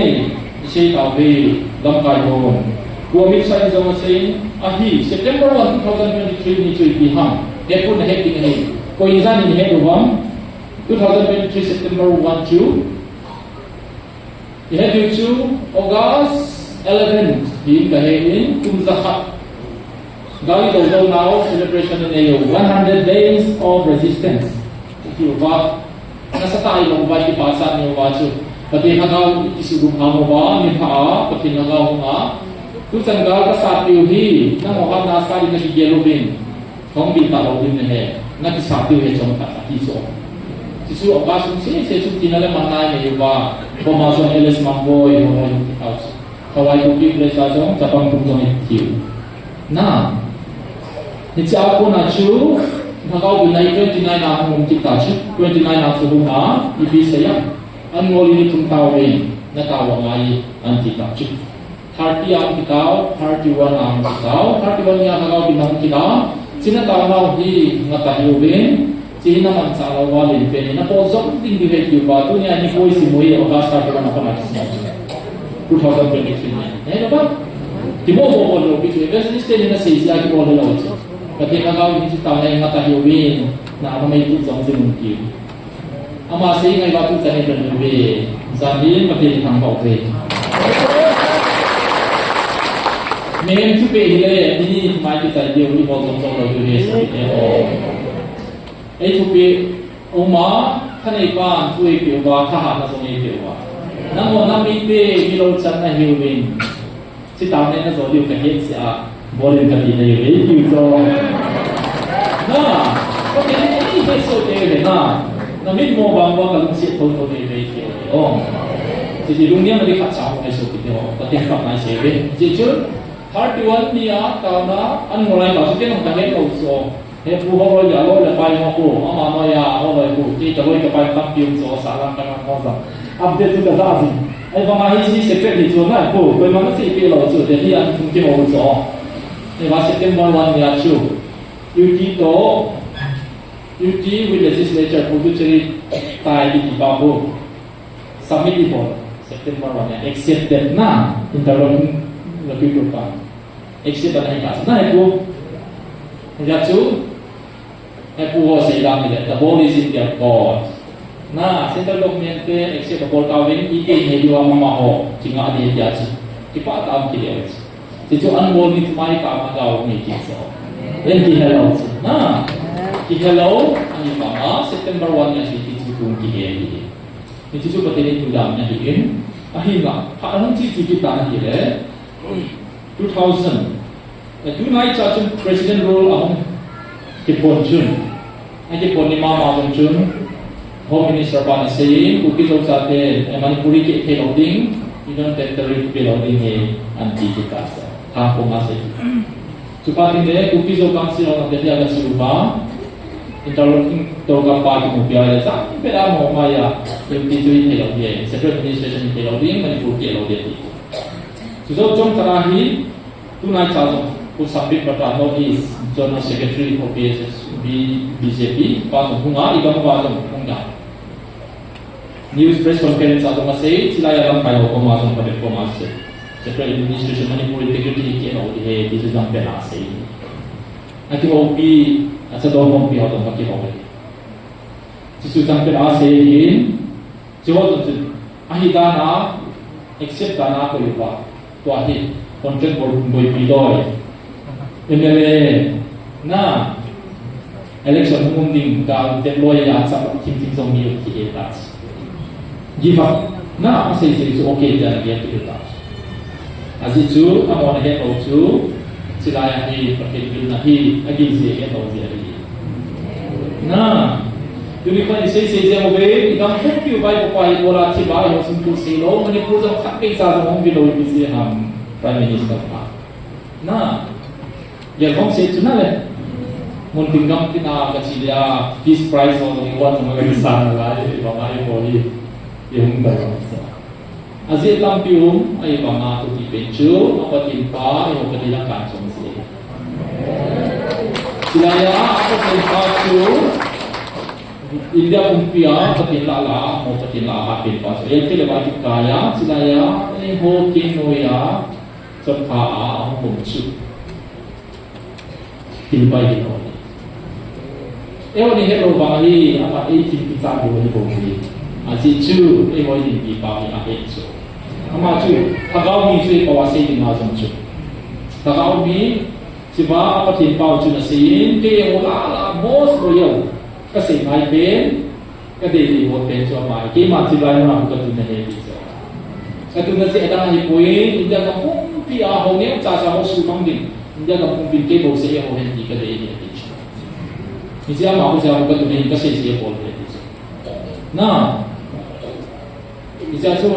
isei tauve, lamkai hon. Kua misa in jong asei, ahi, September one, two thousand twenty-three ni chu ipi ham. Hepu nahet ding ahi. Koi in jan in het u ham. Two thousand twenty-three September one chu. Ihet diu chu August eleven, hi kahe in, kum jakhat. Gal i do do nau celebration in eiho, one hundred days of resistance. Ti uva. Nasatah a ilou uva, kipachat nei uva chu. Pathen lhagao kisuhgum ham uva, nilhah a, Pathen lhagao hung a. Tuchan gal kasat diu hi, nangho hatna sat in nakigel uvin. Hung bil talou ding nahe, nakisat diu hi chomkhat ati chu. Chuchu August sung sese chu tina le man nai nei uva, Burma jong L S Mangboi, Mangboi hung kitao chu. Hawaii Kuki Village a jong, Chapang Phung jong itiu. Na. Hiche a kona chu, lhagao bil nai twenty nine a hung um kit ta chu, twenty nine a chu hung a, ipi sei a. An ngol in ithum tauvin, natao angai, anti ta chu. Thirty a hung kitao, thirty one a hung kitao, thirty one ni a lhagao bil a hung kitao. Hiche natao nau hi, ngah ta hiuvin. Hiche hi namanchah lou uva len pen in, napot jom ding diu ahi tiu va, tunia nikho isim u hi August thirty one a pat a kisim u. Two thousand twenty-three ni. Nahe lou ba? Kimo mo mo lou pi chu, evangelist te ni nasei jeh a kimo lou lou chu. Pathen lhagao in hiche tao nai ngah ta hiuvin, na ama mei tu jom ding un tiu. Ama sei ngai uva tuchan in bel uve. Jan in Pathen ithangvah uve. Mihem thupeh hile, ini mai kichai diu, ibol jom jom lou diu ahi, sopite ho. Ei thupeh uma, thanei pan thu eipeh uva, thahatna jong eipeh uva. Nangho nam mite, mi lolchan nahiuvin. Hiche tao nai najo diu kahet jeh a, bol in kati nahiuve, tiu chu. Na, Pathen in eihetsoh tei uve na. Namin mo vang uva kalungset thotho nahiuve tiu. O. Hiche hi lungnem a ding khat cha hung ahi sopite ho. Pathen khut nai sei uve. Hiche chu, thirty one ni a taona, an ngol lai tao chu ken hung kahet lou chu. Hepu ho loi a loi le pai ho pu, ama noi a ho loi pu, kei ka loi ka pai tampi um chu, sahlang ka nang ho jong. Update chu ka ja jing. Ahivanga hiche hi secret hi chu na pu, koima naseipeh lou chu, Delhi a hung kiho chu. Ahivang September one ni a chu. U T toh, U T with legislature, Puducherry tai kiti pa pu. Submit ibol, September one ni a, accepted na, interlocking, locking to pa. Accept ana hi ta, na hepu. Hijeh chun, hepu ho sei dan hile, the ball is in their court. Na, central government te accept abol tauvin, iti ngai diu ham amaho, kingah ding ahi tia chu. Kipah tah a um kit leu chu. Hichu an ngol ni thumai tah a gao ngai kit chu. Len kihe lou chu. Na, kihe lou, ani pa ma, September one ni a chu hichu kum kihe hi. Hichu chu Pathen in thu dam na hi in, ahinla, phat ahung che che kit ta na hile, two thousand. Eh, tunai cha chun President rule ahung kipon chun. Akipon ni mama jong chun, Home Minister pan asei in, Kuki Zo chate, eh, Manipuri kihei lou ding, Union Territory kipeh lou ding ahi, anti kit ta sa. Thang kong asei. Chupa tin le, Kuki Zo Council hon Delhi a gasei uva, interlocking to gam pa kimupi a le, chang pet a mo maiya, U T chu hithei lou ding, separate administration hithei lou ding, Manipur kihei lou ding ti. Chujou chomkhat a hi, tunai cha jong, Pu Sambit Batra, North East General Secretary for B S S B, B J P, pa jong hung a, igam uva jong hung a. News press conference a jong asei, chulai a lamkai ho koma jong phabep koma asei. Separate administration Manipur integrity hi kihou ding ahi, ti chu jangpen a asei. Akihoupi, achadou houpi ho toh akihou ahi. Chuchu jangpen a asei ahin, chuho chun chun, ahi dan a, accept dan a koi uva. Tua hi, content bol, boipi loi. M L A, na, election hung um ding gal dep loi a chap thim thim jong mi u kihe ta. Give up. Na, asei sei chu okay tia na gel kit ta. Ajeh chu, amahon ahet lou chu, chulai a hi, Pathen pilna hi, agil jeh ahet lou jeh ahi. Na, tuni khan isei sei jeng uve, i gam pumpi u vaipapa hi, bola thi ba, i hung sum tu sei lou, Manipur jong khat peh cha jong hung vi lou, i ti jeh ham, Prime Minister pa. Na, Gel hong se chu na le. Mun tin gam tin a ka chi le a, Peace Prize ho ni wan ma ka sa na la, i ba mai ho hi. I hung ta. Ajeh tampi um, ahi banga thupi pen chu, a Pathen pa, i ho ka di la kan chom se. Chulai a, a Pathen pa chu, India pumpi a, Pathen la la, mo Pathen la ha pen pa chu. El ke le ba ki ka ya, chulai a, i ho ke no ya, chot pha a, a hung bom chu. Thil pai hi lo. Eiho ni het lou vang hi, ama ei thil kicha lou hi bou hi. Ajeh chu, eiho ni ti pa hi ahet chu. Ama chu, Lhagao mi chu eiho a sei ding a jong chu. Lhagao mi, hiva a Pathen pau chu na sei in, kei eiho la la, most loyal. Ka sei ngai pen, Ka dei dei bol pen chu ama, keima chilai mun a ka tun na he ti chu. Ka tun na chu adang ahipoi, India gam pumpi a ho neocha cha ho sumang ding. India gam pumpi kei bou seh a ho hen ti ka dei ahi ati chu. Hiche ama ho seh a ho ka tun na hin ka sei sei a bol ahi ati chu. Na. Hiche chu,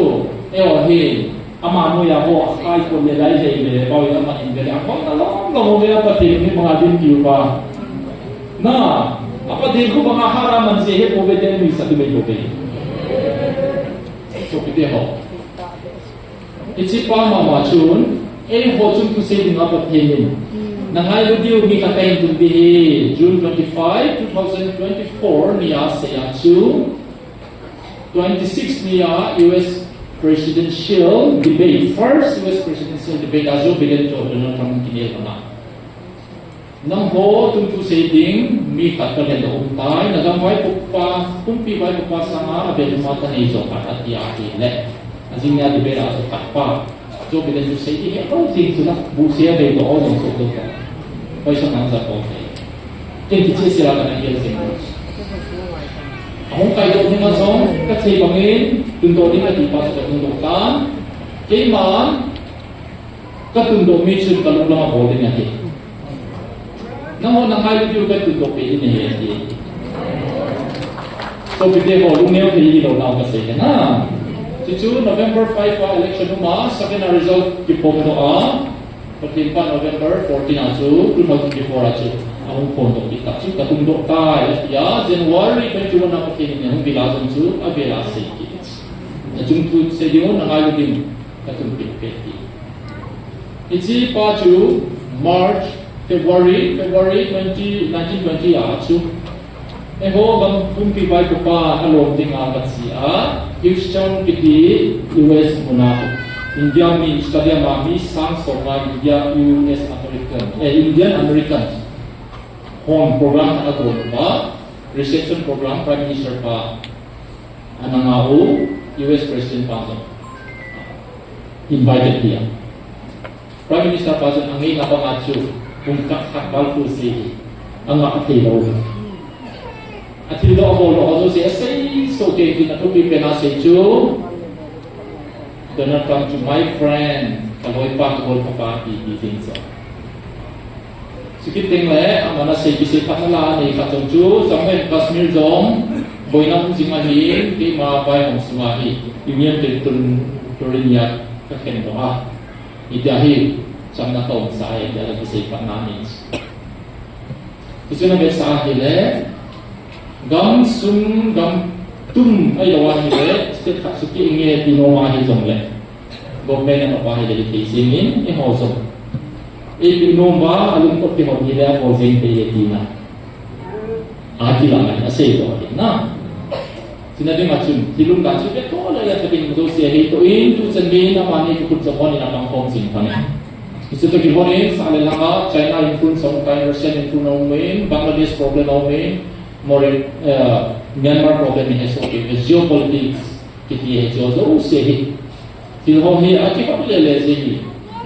eiho hi, Ama noiya ho, akai kon le lai jai le, pau in ama in le, akon alom lom le, Pathen ni banga din tiu pa. Na, a Pathen khu banga hara man se he po ve ten mi sa tu ve po ve. Sopite ho. Hiche pa mama chun, eiho chun thusei dinga Pathen in. Na ngailu diu mi khat kahin tun ding ahi, June twenty-five, two thousand twenty-four, nia seiya chu. Twenty-six nia U S presidential debate, first U S presidential debate a Joe Biden toh Donald Trump kinel banga. Nangho tun thusei ding mi khat ka lhen doh um tai, na gam vaipopa, pumpi vaipopa sanga avel uma ta nei jo khat ati ahile. Ajing nia debate a jo khat pa. Joe Biden chu sei ti he lo jing chu la, bu se a vei to o jong so to ta. Paisa nang ja ko te. Ken ti che se la ka na gel jing. Ahung kai to ni ma jong, ka che bangin, tun to ni ka ti pa ka tun to ta. Keiman, ka tun to mi chun ka lung lama bol ding ahi. Nangho na ngailu diu ka tun to pe ding ahi ati. Sopite ho, lungneo thei hilou nau kasei hi na. Chuchu November five a election uma, second a result kiphong doh a. Pathen pa November fourteen a chu, two thousand twenty-four a chu. Ahung phongdoh kit ta chu, ka tun doh tai, atia, January twenty-one a Pathen in ahung vil a jong chu, avel a sei kit. Nachung thu sei diu, na ngailu diu, ka tun peh peh ti. Hiche pa chu March, February, February twenty, nineteen twenty a chu. Eiho gam pumpi vaipopa alom dinga kache a, Houston kiti U S muna. India mi stadium a mi sang som a India, U S American, eh, Indian Americans hon program a gon pa, reception program Prime Minister pa ana nga u, U S President pa jong invited dia. Prime Minister pa chun angaina banga chu pung khat khat val khu sei hi anga thei lou. Athil doh abol doh jouse asei soh kei tin athupi pen a sei chu Donald Trump chu my friend, ka loipa, ka golpa pa ti ti ding chu. Chukit teng le aman asei kisei phat na la nei khat jong chu Jammu and Kashmir jong boina um jing ahi, keima vaihom sunga hi Union Territory nia ka khen doh a. Hitia hi, chamna ka umsa ahi, hitia la kisei phatna nei. Hichu na vetsah ahile, gam sung, gam tum ahilou ahile, state khat chu ki-eng e ti nom ahi jongle. Government a nop ahile, hithei jeng in, eiho jong. Eipeh nom uva, alungkot kihot hile, abol jeng thei e tina. Akilah in asei doh ahi na. Tina ding a chun, thil umdan chu ve to le le ta ding jouse ahi toh in, tu chan gei in amani kikhut jong hon in apang khom jing pha ne. Hichu toh kihon in, sa le langa, China influence jong tai, Russian influence jong um in, Bangladesh problem jong um in, Mori-, eh, Myanmar problem in he soh kei, geopolitics kiti hi chu jouse hi. Thil ho hi akibang le le jeh hi,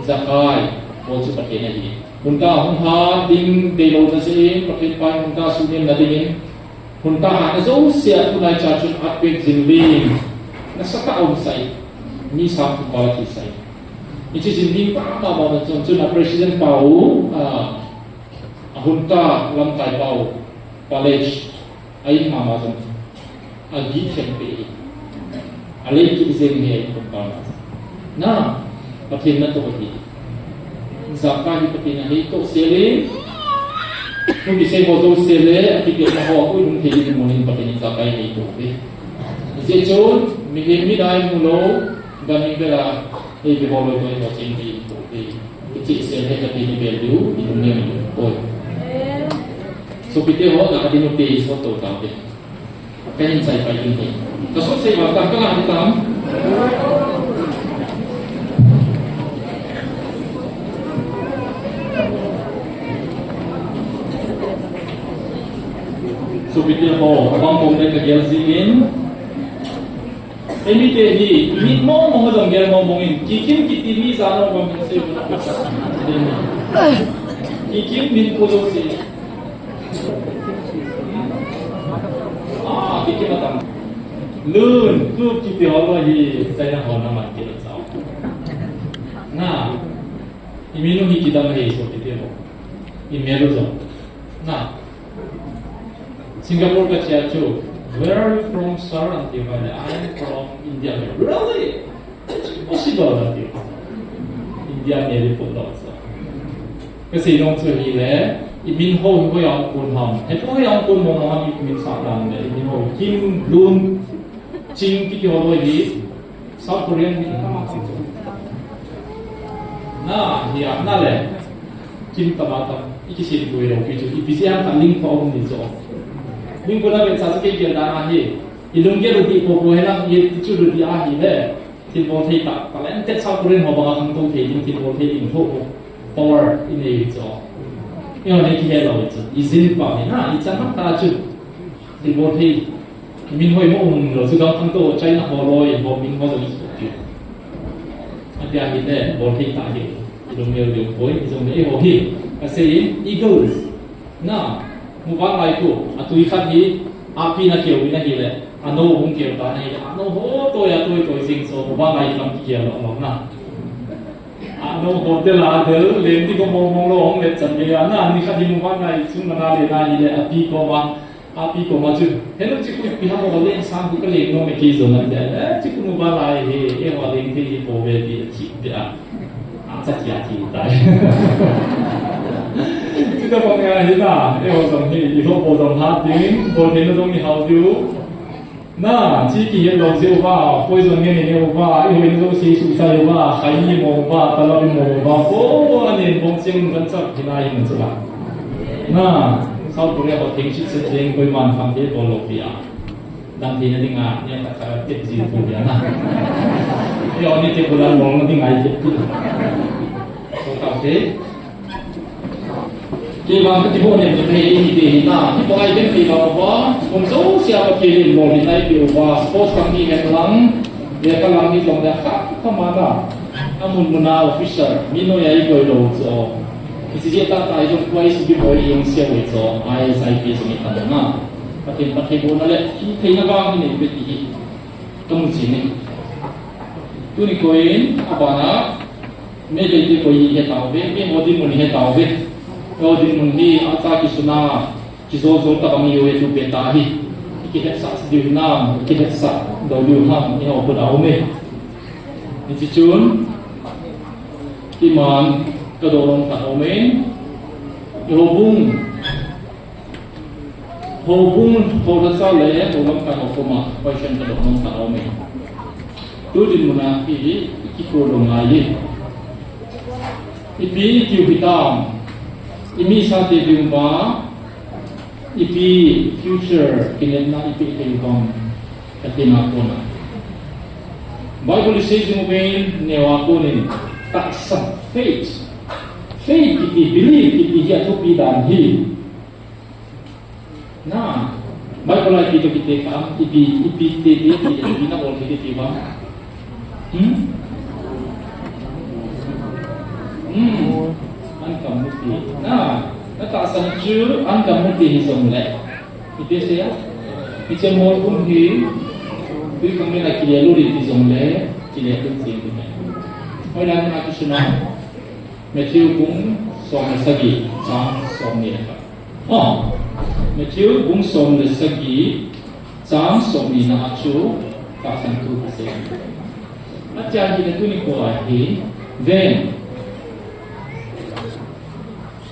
ijakai bol chu Pathen ahi. Hun tah hung hat ding deilou na jeh in, Pathen pa in hun tah sunem na ding in, hun tah hatna jouse a tulai cha chun atpek jing ding, nasatah a um sai, mi sang thum val thi sai. Hiche jing ding tah mama na chun chun a President pa u, a, a hun tah lamkai pa u, Palage, a in mama jong agih thempe hi. Alei kit jeng hi a in kum pa na. Na, Pathen natoh hi. Ijakai hi Pathen aheitoh sel in. Hung kisei ho jouse le, akipehna ho, ui hung thei in mun in Pathen in ijakai aheitoh hi. Hijeh chun, mihem mit a imu lou, gam in bela, ei be ho lou, ei ho ching hi, toh hi. Kicheh sel hi Pathen in bel diu, i lungnem in poi. Sopite ho, la ka ding u te, so to ta te. Ka hin chai pai ding hi. Ka sot sei val tam, ka la hi tam. Sopite ho, abang bang le ka gel jing in. Eimite hi, mi mong mong jong gel mong mong in, Kikim kiti mi jano bang min sei. Kikim min ko jong sei. Ah, Kikim atam. Lun, ku kiti ho lo hi, China ho na man kiti sao. Na, i min u hi kidang hi so kiti ho. I mel u jong. Na, Singapore ka che a chu, "Where are you from, sir?" an ti uva le, "I am from India." Really? It's possible, an ti. India mi report lo sa. Ka sei nom chu hi le, i min ho hi hoi a kon ham. Hei hoi a kon mo mo ham i min sa dan le, i min ho Kim Lun Ching kiti ho lo hi. South Korean mi tama tama chu. Na, hi a, na le. Kim tama tam. I kisin pui lo pi chu. Ipi jeh ham khat ling pha um ni chu. Ling ko na ve cha chu kei gel dan ahi. I lunggel u ti po po hi lang, i ti chu u ti ahi le. Thilbol thei tah, talented South Korean ho banga khangtou thei ding, thilbol thei ding ho. Power i nei chu. I ho nei kihe lo chu. I jin pa ni na, i chan ham ta chu. Thilbol thei. Min hoi mo um lo, chu dang khangtou China ho loi, ho min ho jong i suh kit. Ati a hi le, bol thei tah hi. I lung leo leo poi, i jong le i ho hi. Ka sei in, Eagles. Na, muvanlai khu, a tui khat hi, api na keu in ahi le. A no hung keu ta na hi le. A no ho toi a toi toi jing so, muvanlai kam kikeu lo lo na. A no ho te la del, lem ti ko mong mong lo hung le chan gei a na, ni khat hi muvanlai chung na na le na hi le, api koma. Api koma chu, "Hello, chi khu ipi ham o leng sang khu ka leng nom e kei jong," ati a. "Eh, chi khu muvanlai hi, eiho leng thei hi po ve," ti a chi ti a. A cha ti a ti tai. Chuti bang a hi na, eiho jong hi, i lhoh po jong hat ding, bol theina jong i hao diu. Na, chi kihet lou jeh uva, poison ngen ngen uva, i hoina jouse suicide uva, khaini mo uva, talap mo uva, po, anen bong cheng kan chak hi na hi na chu la. Na, South Korea ho theng sit sit ding koiman kham te bol lou pi a. Dam theina dinga, nia ta ka tep ji pu dia na. Io ni te bulan bol na dinga i tep pi. Ko ta te. Kei vang ka ti ho nem te hi ni te hi na. Ti ko ai ken kei vang uva. Kum jouse a Pathen in bol hi na i pi uva. Sports kam ni hen lang. Lekha lam ni jong le kha kha ma na. Amun mun a officer. Mi noi a i koi lou chu. Hiche jeh tah tah hi jong tua i subi boi i jong sia ui chu, I A S, I P S jong i tan na. Pathen, Pathen bohna le, hitheina vang hi nei ve ti hi. Ka mu chin e. Tuni koin, abana, Meitei te koi hi he tauve, mi ho dinmun hi he tauve. Ho dinmun hi, acha kisuna, Kijol jol tah bang i u e tu pe ta hi. I kihetsah sa diu hinam, i kihetsah lou diu ham, i ho khut a um e. Hiche chun, keiman ka doh nom khat a um e. I houbung, houbung, hou lhacha le, hou lamkai ho koma, question ka doh nom khat a um e. Tu dinmun a hi, i kikhol lou ngai e. Ipi i tiu hitam, i mi sate ding uva, ipi future kinepna ipi thei u ham. Atina kona. Bible isei jing uvin, neo a konin, tahsan, faith. Faith kiti, belief kiti hi athupi dan hi. Na, Bible a ipi toh kiti ham, ipi, ipi ti, ti, ti, ipi nabol kiti ham. Hmm? Hmm. An kamu ti. Na, natahsan chu, an kamu ti hijongle. Ipi asei a? Hiche molgum hi, twikhanglen a kile lut in ti jongle, kile lut jeng ding ahi. Hoilai mun a kisun a? Matthew bung som le sagi, chang som ni le khat. Oh, Matthew bung som le sagi, chang som ni na a chu, tahsan thu kisei. Achaina tuni kho ahi, ven.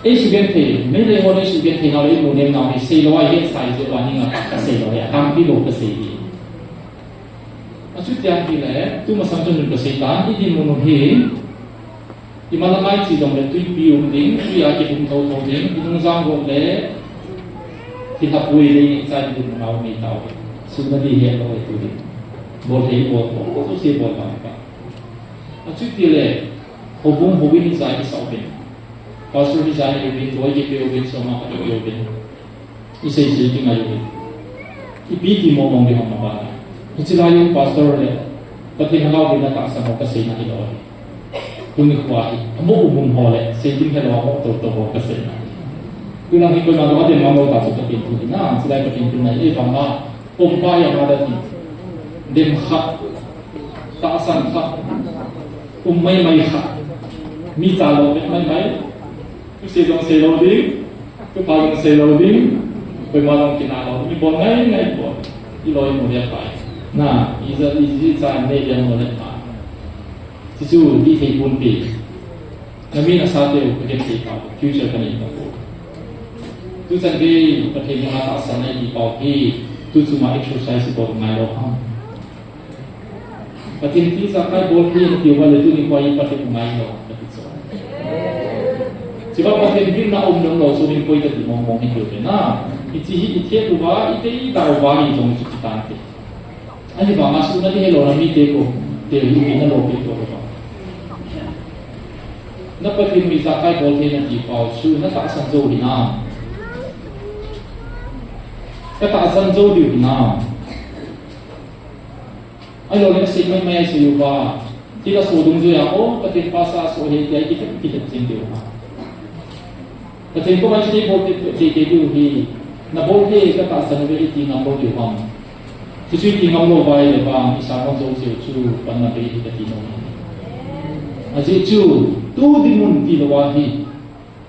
Ei sugenthei, Meitei hon ei sugenthei nau le, ei mu nem nau hi, seilou a, ihet sai jeh uva, ning a kasei lou ahi, atampi bou kasei ahi. Achuti ahile, tu masang chun kasei tan, idinmun u hi, imalam a iche jongle, twipi um ding, twi a kilhum thotho ding, inung jang got le, thilha pui ding, icha idinmun a um itau. Suna di het lou ahi tu ding. Bol thei bol, bol, bol, bol, bol, bol, bol. Achuti le, houbung houbung in ijat kisah uvin. Pastor ijat nei uvin, loi kipe uvin, soma kipe uvin. Isei sei kingai uvin. Ipi ti mong mong ding ham nabana. Hiche lai u pastor le, Pathen lhagao vin natahsan ho kaseina hilou ahi. Tuni kho ahi, amoh um um ho le, sei ding helou amoh tou tou ho kaseina. Tulang hi koima jong adem mang lou ta chu Pathen thu ahi na, hiche lai Pathen thu ahi, ei vang a, Pumpi a mada ti. Dem kha. Tahsan kha. Um mai mai kha. Mi cha lou mai mai. Thusei jong sei lou ding. Thupha jong sei lou ding. Koima jong kinah lou ding. Ibol ngai ngai bol. Iloi mu dia pai. Na, ija, iji cha nei dia mu le pa. Chuchu, ti thei pon pi. Nami nasateu kagenthei tau, future kanei tapoi. Tuchan gei, Pathen henga tahsan nei ti pau hi, tu chunga exercise bol ngai lou ham. Pathen thu ijakai bol thei nati uva le tuni kho hi Pathen ngai lou, kati chu. Hiche a Pathen gilna um nom lou chu min koi kati mong mong hi tiu ve na. Hiche hi ithet uva, itei tauva hi jong chu kitan te. Ahivanga suna di helou na mite ko, te hi na lou pe to ba. Na Pathen u ijakai bol thei nati pau chu, natahsan jou hinam. Katahsan jou diu hinam. Ahilou le sei mai mai sei uva. Ti la so dungjuiya, o, Pathen pasa so he, ti a kiti, kiti jing diu ha. Pathen koma chu nei bol thei, thei, thei diu hi, nabol thei katahsan uve iti ngam lou diu ham. Chuchu iti ngam lou uva ahile vang, isa ngam jou cheu chu, panna bei hi kati nom. Ajeh chu, tu dinmun tilou ahi,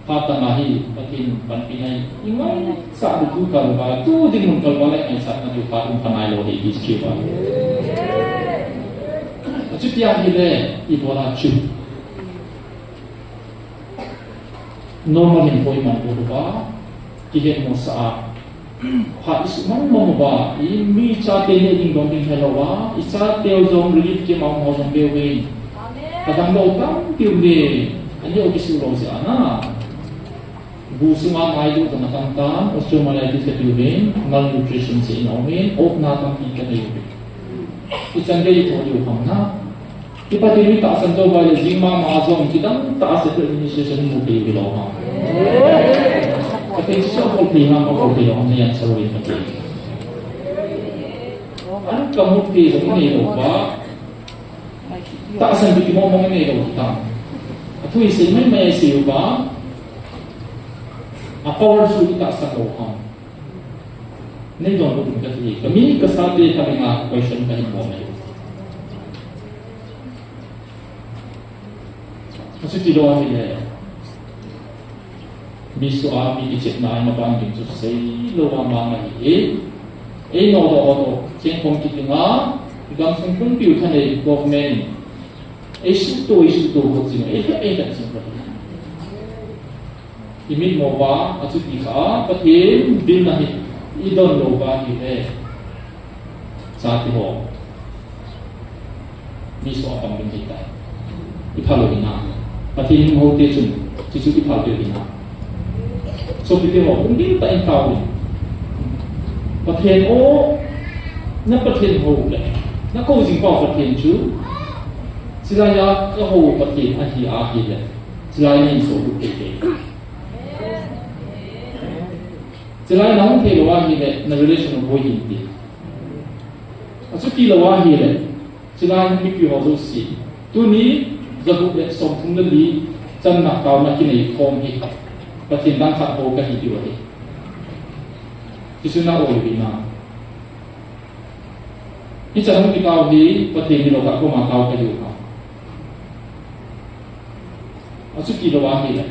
phat tah a hi, Pathen panpina hi, ingaisah diu tu kal uva, tu dinmun kal uva le ngaisah na diu phat um kha nai lou hi, ti chu uva. Achuti ahile, ibola chu. Normal hin poi man uva, kihet mosah a. Phat isuh man man uva, i mi chate neh ding dong ding helou a, i chateu jong relief camp a um ho jong veu vin. Kadang lou tampi um ve, aneo kisuh lou jeh a na. Bu sunga nai diu jong atam tam, osteomyelitis kati uvin, malnutrition jeh in aum in, opna tampi kanei uve. Ichan gei ithoh diu ham na. I Pathen u itahsan jou uva le jing mama jong kidang tah a separate administration mu thei hilou ham. Pathen chu abol thei ham, abol thei lou ham, nei answer uvin Pathen. An kamu thei jong inei lou uva. Tahsan pi kimo mong inei lou tam. Athu isei mai mai isei uva. A power chu itahsan lou ham. Nei donbut un kati, kami kasate kami nga question kahin bol ahi. Achuti lou ahile, mi soh a mi kichepna a maban ding chu seilou a mang ahi. Ei nodoh doh, chengkhom kiti nga, gamsung pumpi u thanei government in, ei suhto, ei suhto got jing, ei khat, ei khat jing got. Imitmo uva, achuti kha, Pathen bilna hi idon lou uva ahile, chate ho, mi soh a pang ding ahitai. Iphal u hinam. Pathen hing houte chun, chuchu iphal diu hinam. Sopite ho, hung ding tah in tao in. Pathen o, Na Pathen hou le, na kou jing pa Pathen chu, chilai a ka hou Pathen ahi ahile, chilai nei so lu kei kei. Chilai na hung thei lou ahile, na relation hung boi hin ti. Achuti lou ahile, chilai mipi ho jouse. Tuni, jagup le somthum le li, channa taona kinei khom hi. Pathen dang khat hou kahi diu ahi. Hichu na oi vi na. Hichan hung kitao hi, Pathen hilou khat koma tao kahiu ham. Achuti lou ahile.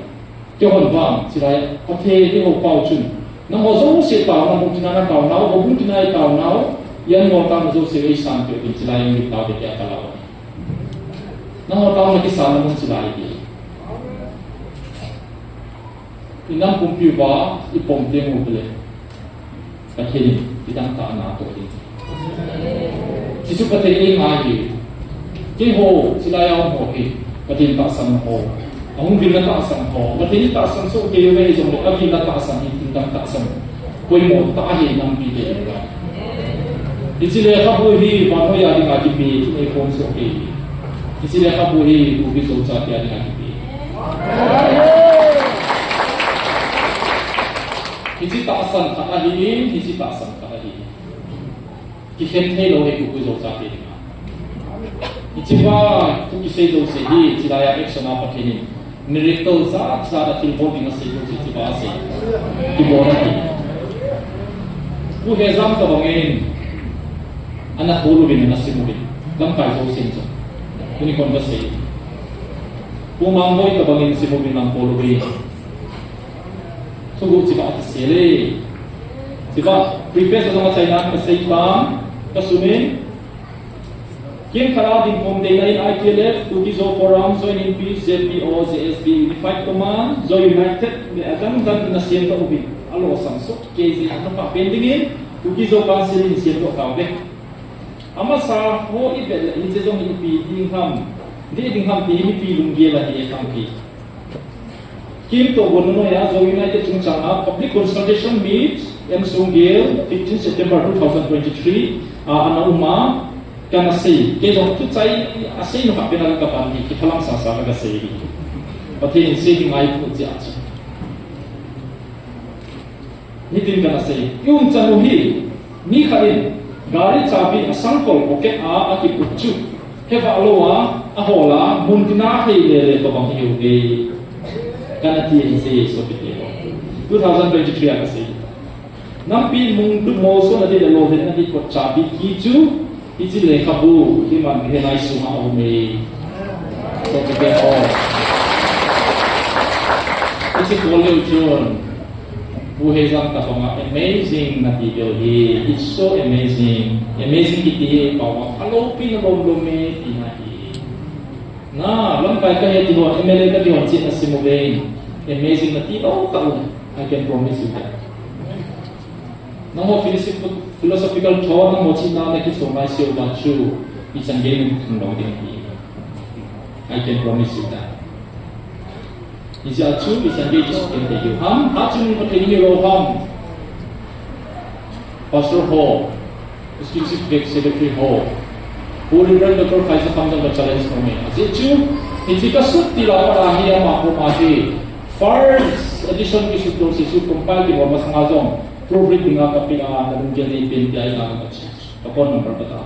Keihon vang, chilai, Pathen eiho pau chun. Nangho jouse taona, bung tina na taonau, bung tina i taonau, ian ngol taona jouse eisanpeh uvin chilai in tao de tia kalao. Nangho taona kisan na mun chilai hi. I nam pumpi uva, i pom teng u le. Pathen in, i dangtah a na toh ding. Hichu Pathen in ngai hi. Keiho, chilai a um ho hi. Pathen tahsan ho. Ahung vilna tahsan ho. Pathen in tahsan soh kei uve hijongle, avilna tahsan hi, thil dang tahsan. Poimo tah ahi nampi te uva. Hiche lekhabu hi, vannoi a dinga kipe, thil ei khom soh kei. Hiche lekhabu hi, Kuki Zo chate a dinga kipe. Hiche tahsan khat ahi in, hiche tahsan khat ahi in. Kikhen thei lou hi Kuki Zo chate dinga. Hiche va, thu kisei jouse hi, chilai a action a Pathen in. Miracle jat jat a thilbol ding asei jouse hiche va asei. Kibol ahi. Pu Hejam tobang in. Ana khol uvin, ana sim uvin. Lamkai jousen chu. Tuni kon kasei. Pu Mangboi tobang in sim uvin, lang khol uvin. Thuguh chiva kisei le. Chiva, preface a jong achaina kasei tan, kasunin. Kimkhat a dingkhom deina in I T L F, Kuki Zo Forum, Joint Inpi, Z P O, Z S B, Unified Command, Zo United, le adang dang in asem tau uvin. Alosam soh kei jeh a, napa pen dingin, Kuki Zo Council in sem tau tauve. Amasa ho i vet le, hiche jong ipi ding ham, dih ding ham ti mipi lunggel ahi e khang ti. Kim toh bon noi a Zo United chungchang a public consultation meet, M Sunggel, fifteen September two thousand twenty-three, a, ana um a, kana sei, kei jong thuchai, asei nung khat pen a kapan hi, kithalam sasa kasei hi. Pathen in sei ding ahi pu jeh a chu. Hitin kana sei, i umchan u hi, mi khat in, gari chabi asangkhol pocket a akiput chu, hevah lou a, ahol a, mun tina hei lele tobang hi uve. Kana ti ahi sopite ho. Two thousand twenty-three a kasei. Nampi mung tu mo so na ti le lo he na ti kot chabi ki chu, Hiche lekhabu, hi man hi nai sunga aume. Sopite ho. Hiche kol leu chun. Pu Hejam tobang a amazing nati beu hi. It's so amazing. Amazing kiti hi pao a. Alopi na lom lom e, tina hi. Na, lamkai kahe ti ho, M L A kati ho, china sim uve. Amazing nati lou tau. I can promise you that. Nangho philosoph-, philosophical thought, nangho china na kiso mai seuva chu, ichan gei na thum lou ding ahi. I can promise you that. Hijeh a chu, ichan gei kiso kei te u ham, ha chun Pathen in lou ham. Pastor ho, District Secretary ho, Holy Reverend Doctor Faisal Khamjong ka challenge ko me. Ajeh chu, hiche kasut til a pat a hi ama koma hi. First edition kisut jouse chu compile kibol masanga jong. Proofread dinga kapeh a, nalunggel nei pen tia ina kachi. Ka phone number kata.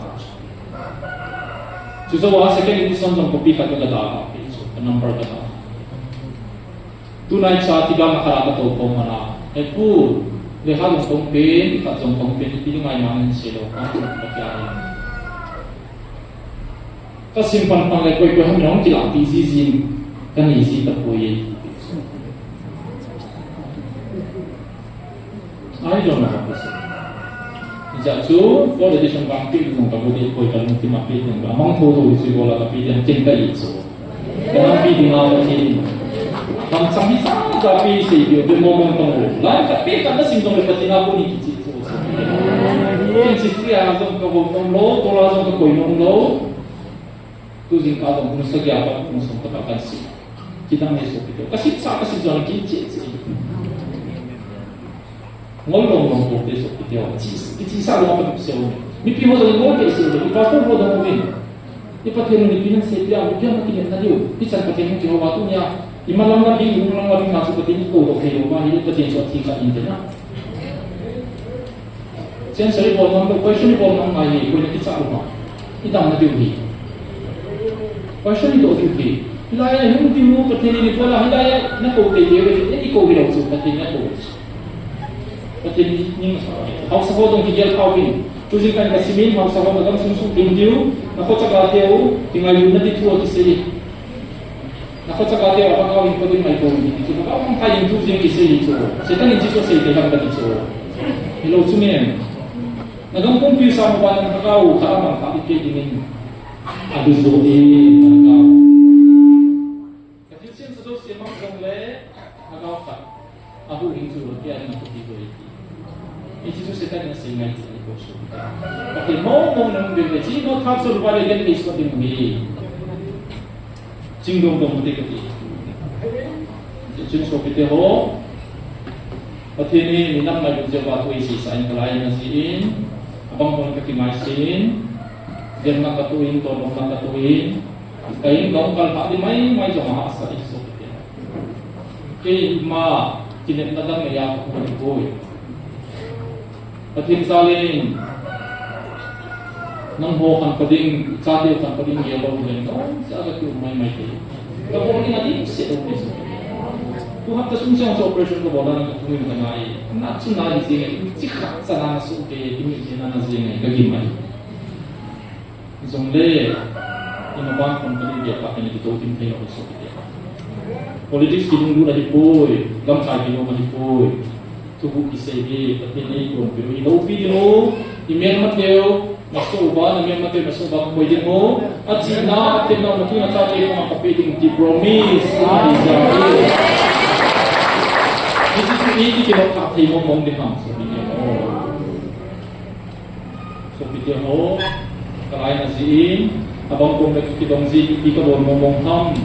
Chujou a second edition jong copy khat kata. Ka number kata. Tunai cha ti gam khat a katou khom mana. He pu, lekha jong kong pen, khat jong kong pen, ti ngai ma nen se lou, ka pu ka tia. Kasim pan pan le koi koi ham jong kilah pi ji jin, kanei ji tapoi. I don't know what to say. Hijeh chu, fourth edition vang pi jong ka bu di koi ka lungthim a pi jong ka mang tho tho chu bola ka pi jong kin ka i chu. Ka pi ding a Pathen. Kam chang hi sa sa pi sei pi, pi mo mo tong lo. Lai ka pi ka na sim tong le Pathen a bu ni ki chi chu. Kin chi sia jong ka bo tong lo, to la jong ka koi nom lo. Tu jingkah jong kum sagi a pat kum som tobang kan si. Kidang nei sopite. Ka sipsa, ka sipsa, ki che che. Ngol lom lom pote sopite. Chi, chi sa lom a pat se lom. Mipi ho jong ngol kei sei le, i pastor ho jong uvin. I Pathen in mipi nasei pia, mipi a kinepna diu. Hichan Pathen in kihou a tunia. I malam na bi, i malam na bi nga chu Pathen in kou doh thei lou ma hi, Pathen chu athi kha in te na. Chen sari bol nam, question bol nam ngai hi, koi na kicha lou ma. I damna diu hi. Question i doh diu hi. Hilai a hung diu, Pathen in i bol a, hilai a na kou thei diu, i kou hi lou chu, Pathen in akou chu. Pathen in, hausa ho jong kigel kha uvin. Tu jing kan ka simin, hausa ho ka gam sung sung ding diu. Na khocha ka teu, kingailutna di thu kisei. Na khocha ka teu, a ka kau in ko ding mai ko ni. Chu ka kau kai ding thu jing kisei chu. Satan in chu sei te ham ka ti chu. Hello chu men. Na gam pumpi sa mo ba na ka kau, ka mang ka ke ding in. A du zo e, na ka kau. Ka thilsem sa jouse mang jong le, lhagao khat. Ahuhhing chu, kei a ding a thupi bou ahi. Hiche chu Satan in asei ngai ti ahi bou chu. Pathen mong mong nang bel le, chi no thak so ba le gen kei so ding mi. Ching dong dong te kati. Chun sopite ho. Pathen in minam ngailut jeh uva thu eisei sa in kalai na jin. Abang hon kati mai sin. Demna katu in, tondomna katu in. Ka in ka hung kal phat di mai mai jong ahahsa in sopite. Keima kinepna dang nei a ka hung poi. Pathen jal in nangho khantou ding, chate khantou ding gel lou leng, no, sa ka tu mai mai te. Ka bol ding a ding se lou ni so. Tu hapta sung sang so operation ka bol na ka tu ka ngai. Na chu na di se ngai, chi khat sa na so ke, ti mi na na se ngai, ka gim mai. Jongle, ima bang kon kali dia pa kani kito tim thei lo so kiti. Politics kidunglut ahi poi, lamkai kilom ahi poi. Thuguh kisei hi, Pathen in eikonpiu, iloupi diu, imelmateu, nasoh uva, namelmateu, nasoh uva, kakoi diu, achena, atepna, natu nachate, koma kapeh ding ti promise, ahi jeh in. Hiche chu iti kilom kha thei mong mong ding ham, so kiti. Sopite ho, kalai na jin, abang kom le kidong ji, ipi kabol mong mong ham,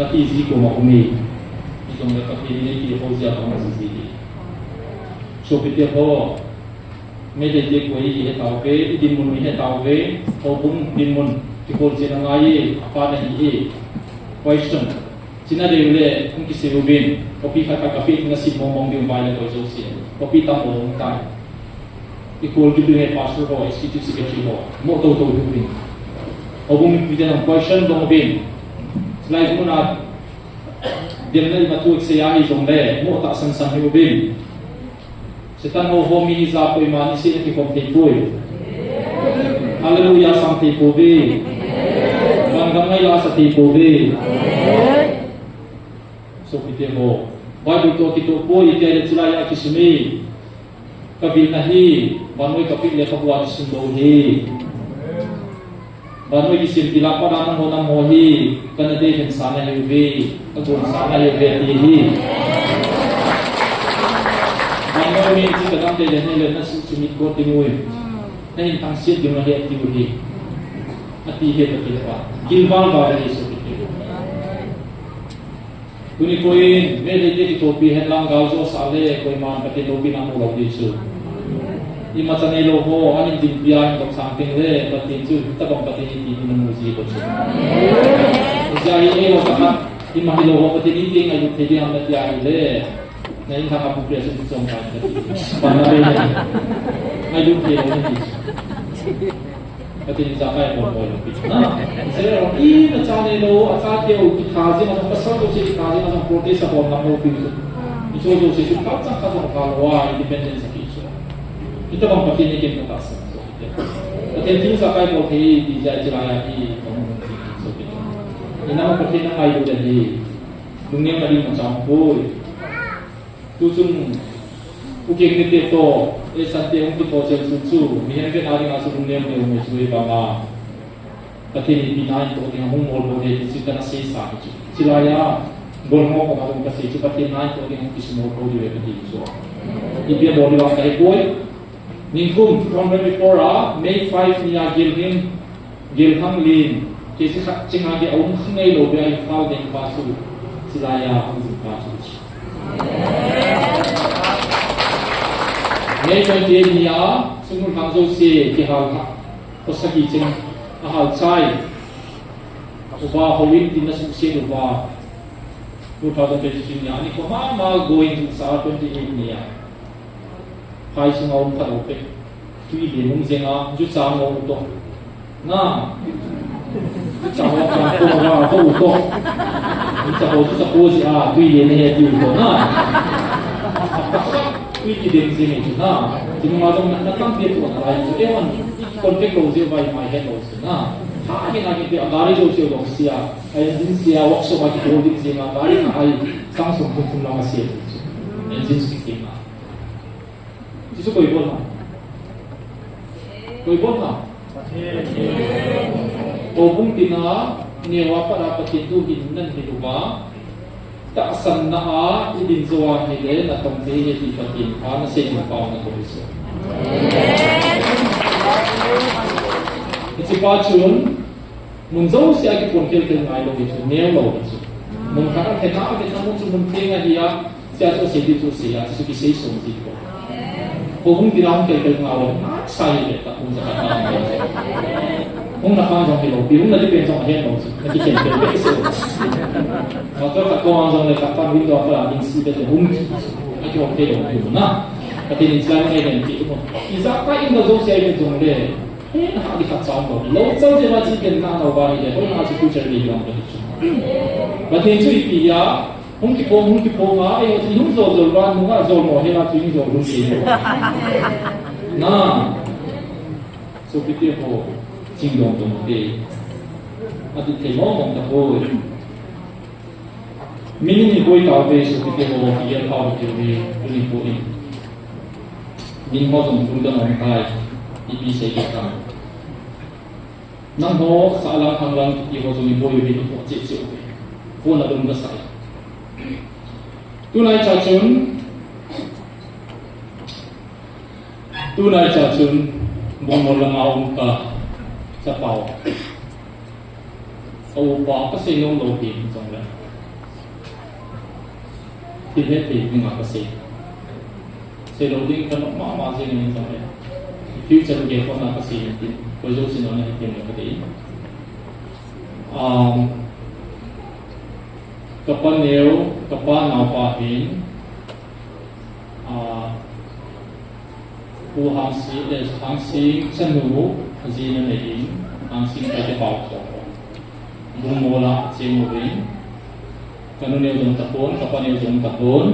kati ji koma um e. Ijong le Pathen in eikihou jeh a kabol ji ji. Sopite ho, Meitei te koi ihet tauve, idinmun ihet tauve, houbung dinmun, kikholchilna ngai e, apa nahi e. Question. China deu le, hung kisei uvin, copy khat khat kapeh ding asim mong mong ding vai le koi jouse. Copy tam mong mong tai. Ikhol kit diu he pastor ho, executive secretary ho. Mo to to diu vin. Houbung mipi te nang question dong uvin. Hilai mun a, demna ima thu kisei ahi jongle, mo tahsan san hiuvin. Satan ho ho mi hi ja koima ni se na kikhom thei poi. Hallelujah sang thei pouve. Vangam ngai la sa thei pouve. Sopite ho. Bible toh kitoh poi, iti le chulai a kisun e. Kavilna hi, vannoi kapeh le kabua kisun lou hi. Vannoi kisim tila pat a nangho nangho hi, kana dei hen sa nahiuve, kagon sa nahiuve ti hi. Vannoi mi chu kadam dei le hile nasuh sumit got ding ui. Nahin thangset ding ahi ati u hi. Ati hi kati pa. Gilval val ahi sopite. Tuni koin, Meitei te kithopi hen lang gal jo sa le, koiman Pathen loupina mu lou ding chu. Imacha neilou ho, ahin dinpi a hin dong sang teng le, Pathen chu, tabang Pathen iti in amu ji ko chu. Hijeh a hi neilou khat, ima hilou ho, Pathen iti ngailut thei ding ham nati a hile, na in thang a pu pia chu chom kai kati. Pan na be na. Ngailut thei lou nati. Pathen in ijakai bol bol pi. Na, Israel imacha neilou, achate u kitha jing a, pasal jouse kitha jing a, protest abol ngam lou pi. Ijo jouse chu khat chang khat jong kha lou a, independence api chu. Hitabang Pathen in ken katahsan. Pathen thil ijakai bol thei ti jeh a chilai a hi, ina Pathen a ngailut le hi. Lungnem na ding ma chang poi. Tuchung, u keng ni te toh, e san te hung kitoh chel chu chu, mihem vet na dinga chu lungnem neo ngai chu hibanga. Pathen in ipi na in toh ding a hung mol bol ding ti chu kana seisa hi chu. Chilai a, gol mo ko ma dong kasei chu Pathen na in toh ding a hung kisumol bol ding ve kati chu. Ipi a bol ding vang kahe poi. Ningkum two thousand twenty-four a, May five ni a Gilhing, Gilhang Lin, K C khat ching a ge a um kha ngai lou be a Imphal ding pa chu, chilai a um pa chu. May twenty-eight ni a, Chungnung thang jouse kihal kha, khosa kicheng ahal chai. Uva houin tin nasuhset uva. Two thousand twenty-three nia ani kho mama going to sa twenty-eight nia. Phai sunga um khat aupe. Tui le nung jenga, jucha ngou to. Na. Jucha ho ka ko ma ko to. Jucha ho jucha ko ji a, tui le ne he ti to na. Tui ti ding ji ni na. Ti ma jong na tam ti to na lai. E wan contact lo ji vai mai he lo ji na. Ha ni na ni ti a gari jo ji lo sia. Ai din sia workshop a ki ko din ji na gari na ai sang sum kum kum na ma sia. Engine speaking na. Jesu koi bol ham? Koi bol ham? Houbung tina, neo a pat a Pathen thu hin nahin uva, tahsanna a idin jou a hile, natong thei ahi ti Pathen pha nasei nom pau na koi so. Hiche pa chun, mun jouse a kipon khel khel ngai lou hi chu, neo lou hi chu. Mun khat a lhena, a lhena mun chu mun theng ahi a, sia chu asei ding chu asei a, chu kisei sung ji ko. Houbung tina hung khel khel ngai lou, na sa hi le ta mun ja ka ta. Hung na khan jong hi lou, pi hung na di pen jong ahen lou chu, na kikhel khel be se. Motor ka ko ang jong le ka pa window a pa min si be hung chu. Na kihou thei lou hi na. Ka tin in sa ngai den ki chu. Ijat ka in na jouse a hi jong le. Hena di khat chang lo. Lo chang je ma chi ken na no ba ni le, hoi na chi future ni long ka ti chu. Pathen chu ipi a, hung kiphong, hung kiphong a, ei, hung jo jo ba, nunga jo mo, hena chu hung jo hung ki. Na. Sopite ho, ching dong dong te. Ati thei mong mong ta hoi. Min ni boi tauve, sopite ho, ki ya pau te ve, tuni ko in. Min ho jong lungdon um tai, ipi sei kit tam. Nangho, sahlang, khanglang, kiti ho jong iboi uve, ipo cheh cheh uve. Kona lung kasa e. Tunaicha chun, tunaicha chun, Bungmol lama um ka, chapao. Ka upa kasei nom lou pi jong le. Thil hetthei dinga kasei. Sei lou ding kanom mama jeng in jong le. Future gei khona kasei in tin. Koi jouse in ana hethem le kadei. Um, kapa neo, kapa naopa hin. Ah, Pu Hangsi, eh, Hangsing chanu, ajinu nei in, Hangsing Paite pao tho. Bungmol a cheng uvin. Kanu neo jong tapon, kapa neo jong tapon.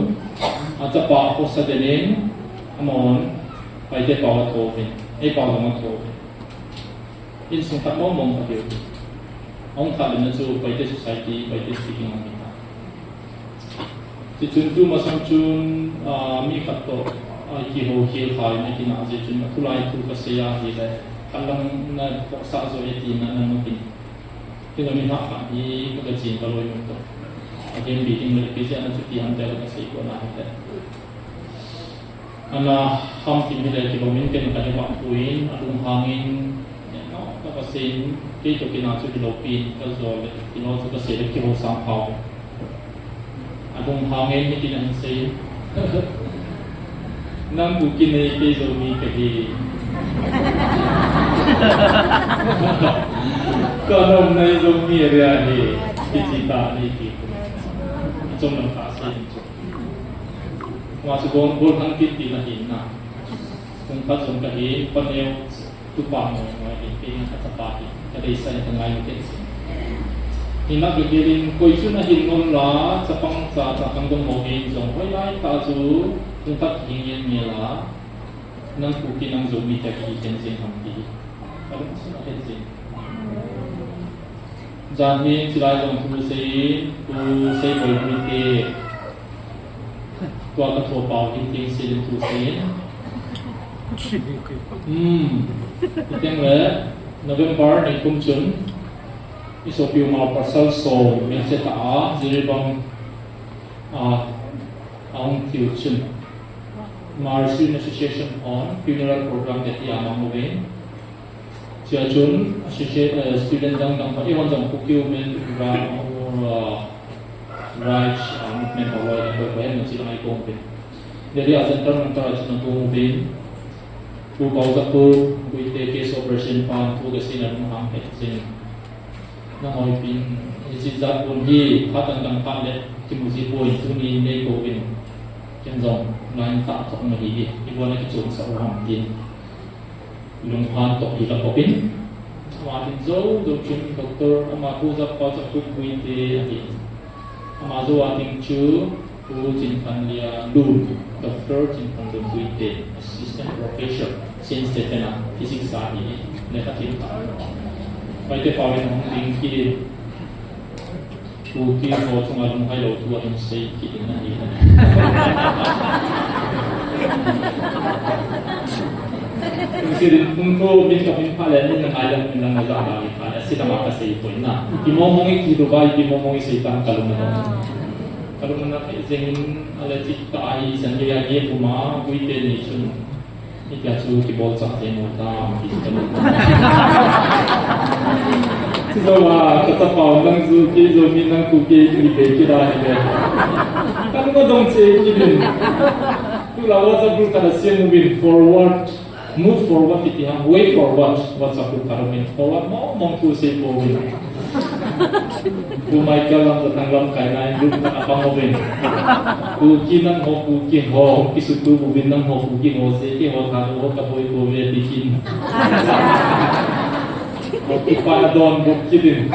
Achapa khosa den in, amahon, Paite pao atho uvin. Ei pao jong atho uvin. Insung khat mong mong khat diu. Ahung khat le na chu Paite society, Paite speaking a um ta. Tichun tu masang chun, ah, mi khat toh, ah, kihou khel kha in, akinah jeh chun, atulai thu kasei a hile, khat lang na khohsah jo e tina na nopin. Kei jong mi khat hi, ka, kachin kaloi mun toh. Again, bi ding le, kei jeh a na chuti ham tia kasei ko na hile. Ana ham tin hile kilom in ken ka hemang poi, alunghang in, no, ka, kasei in, kei toh kina chu kilom pin, ka jo le, kino chu kasei le kihou sang phau. Alunghang in, hitin ahin sei. Nang Kuki nei, kei Zomi kahi. Ka nom nei Zomi area hi, kichi ta ni ki. Chom lang ka sei in chu. Ama chu bol, bol thang kit tina hin na. Kum khat jong kahin, pa neo, tupa neo, neo hin, kei na ka chapa hi, ka deisah in ka ngai kit sin. Hinla ka gel in, koi chun ahin ngol la, chapang cha, cha khangdong mo hin jong, hoilai tah chu, kum khat hin ngen nge la, nang Kuki nang Zomi tia kihi chen chen ham ti. Ka lungsun a het jeng. Jan hin chilai jong thu sei, thu sei boi boi te. Tua ka tho pau hin ting sei le thu sei. Hmm. Iteng le November ni kum chun. I sopi u ma pasal so, mel se ta a, Jiribam, a, a hung tiu chun. Marshal Association on funeral program te ti a mang uvin. Chia chun, associa-, eh, student dang dang, i hon jong Kuki Women Ra-, uh, Rights, uh, Movement, uh, loi, loi, loi, loi, loi, loi, loi, Delhi a Jantar Mantar a chun a tung uvin. Pu Paojaku, Guite Case Operation pan thu kasei na lung hang het chin. Nangho pin, hiche jat pon hi, phat dang dang pan le, kimu ji poi, tuni nei kou vin. Ken jong, ngain ta thok na hi hi, ibola kichon sa u ham tin. Lunghan toh hi la pop in. Ama tin jou, jou chun doctor, ama Pu Japa Jaku Guite ahi. Ama jou a ding chu, Pu Chinphanlia Lun, Doctor Chinphanlun Guite, Assistant Professor, Saint Stephen a, Physics a hi, lekha thiem tah. Maite pao in hung ding kit in, Kuki ho chunga lunghai lou thu ahin sei kit in ahi. Kuki din hung thu min ka min pha le, min na ngai lam, min na ngai lam, min na ngai lam, min na ngai lam, ka sei poi na. Kimong mong i kidou vai, kimong mong i sei tan ka lung na. Kalung na thei jeng in, ale chik ta ahi, san ye ya ye puma, Guite ni chun. Hitia chu kibol chah thei mo ta, ti chu kalung. Chu jou a, ka chapa nang chu, kei jou mi nang tu kei ni be kida hi le. Kalung adong che kit in. Tulai WhatsApp group kana sem uvin, forward. Move forward kiti ham, way forward, WhatsApp group kana min forward, mong mong thu sei pouvin. Pu Michael Lamjathang lamkai na in group kana pang uvin. Kuki nangho, Kuki ho, kisutu uvin nangho, Kuki ho, sei keiho tha ho, kaboi pouve, ti kin. Ho kipa na don buk kit in.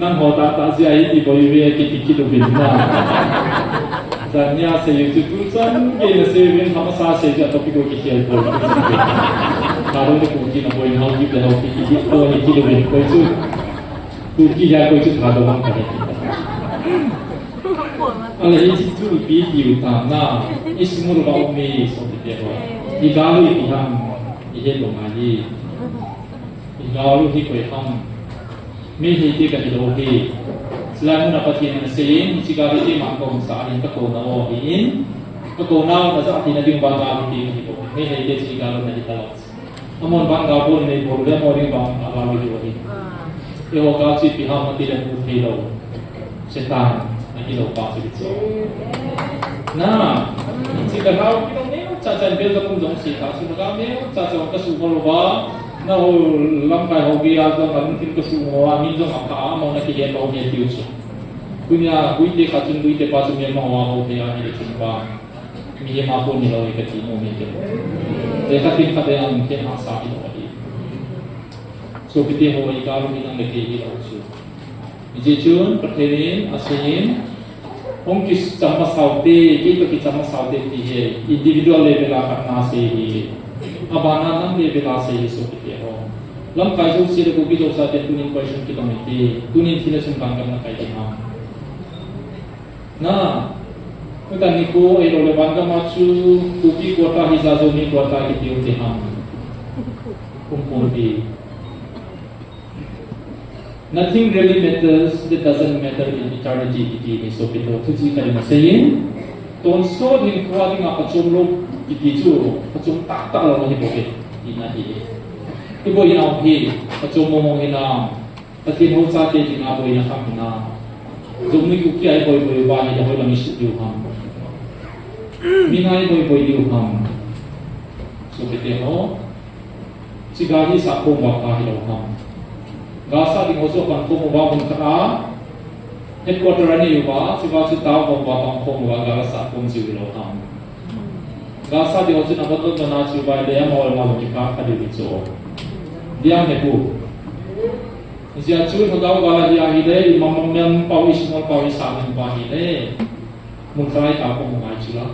Nangho tah tah jeh a hi ti boi ve kiti kit uvin na. Jan nia sei u chu tu chan gei na sei uvin, hamasa sei chu a topic u kikhel bol. Ka ro ni Kuki na boi na hao kit le hao kit kit boi kit uvin koi chu. Kuki ya koi chu tha do hang ka he. Ale hiche chu ipi ti u tam na. Ismul ba umi so ti te ho. I galu ipi ham. I he lo ngai. I galu hi koi ham. Meitei te kahi lou hi. Chulai mun a Pathen in asei in, hiche gal hi keima kahin sa ahin, kakou nau ahin. Kakou nau najah theina ding uva gal hi kahi lou. Meitei te chu gal nahi talou. Amahon vang gal bol nei bol le, amahon ding vang gal hi lou hi. Eiho gal chu ipi ham atile mu thei lou. Satan, ahi lou pa chu chu. Na, hiche ka lau kilou neocha cha in Bible kum jong sei ta chu, na gal neocha cha ka suhmol uva. Na ho lamkai ho gei a jong alungthim ka suhmol a, min jong apha a, amahon akihe lou nge tiu chu. Tunia, Guite khat chun Guite pa chu mi amaho a ho thei a, ahile chun pa. Mihem a kon hilou hi kati nom e te. Lekha thiem khat a hung khen hahsa hilou ahi. Sopite ho, i gal u hi nang le kei hilou chu. Hijeh chun Pathen in asei in, hung kicham masau te, kei toh kicham masau te ti hi individual level a khat na asei hi. Abana nang level a asei hi sopite ho. Lamkai jouse le Kuki jouse te tunin question kidong hite, tunin thina sung kang kang na kai ding ham. Na, tutan nikho, ahilou le vangam a chu, Kuki quota hija Zomi quota kiti u te ham. Kum kum ti. Nothing really matters that doesn't matter in eternity kiti hi sopite ho thuchih khat in asei in. Tonsot hinkho a dinga phachom lou kiti chu, phachom tahtah lou ahi bou ve, tina ahi. I boinau hi, phachom mong mong hinam. Pathen hou chate dinga boina khat hinam. Zomi Kuki a i boi boi uva hile hoilam i sut diu ham. Min a i boi boi diu ham. Sopite ho. Hiche gal hi sah khom uva pha hilou ham. Gal sah ding ho chu apan khom uva mun khat a headquarter anei uva, hichea chu tao khom uva, pan khom uva, gal asah khom jiu hilou ham. Gal sah ding ho chu nabaton dona chu uva le, amaho le amaho kipha kha diu hi chu. Diam he pu. Hijeh chun lhagao gal ahi ahile, i mama mem pau, i sumol pau, i sa mem pau ahile. Mun khat a i tao khom u ngai chu la.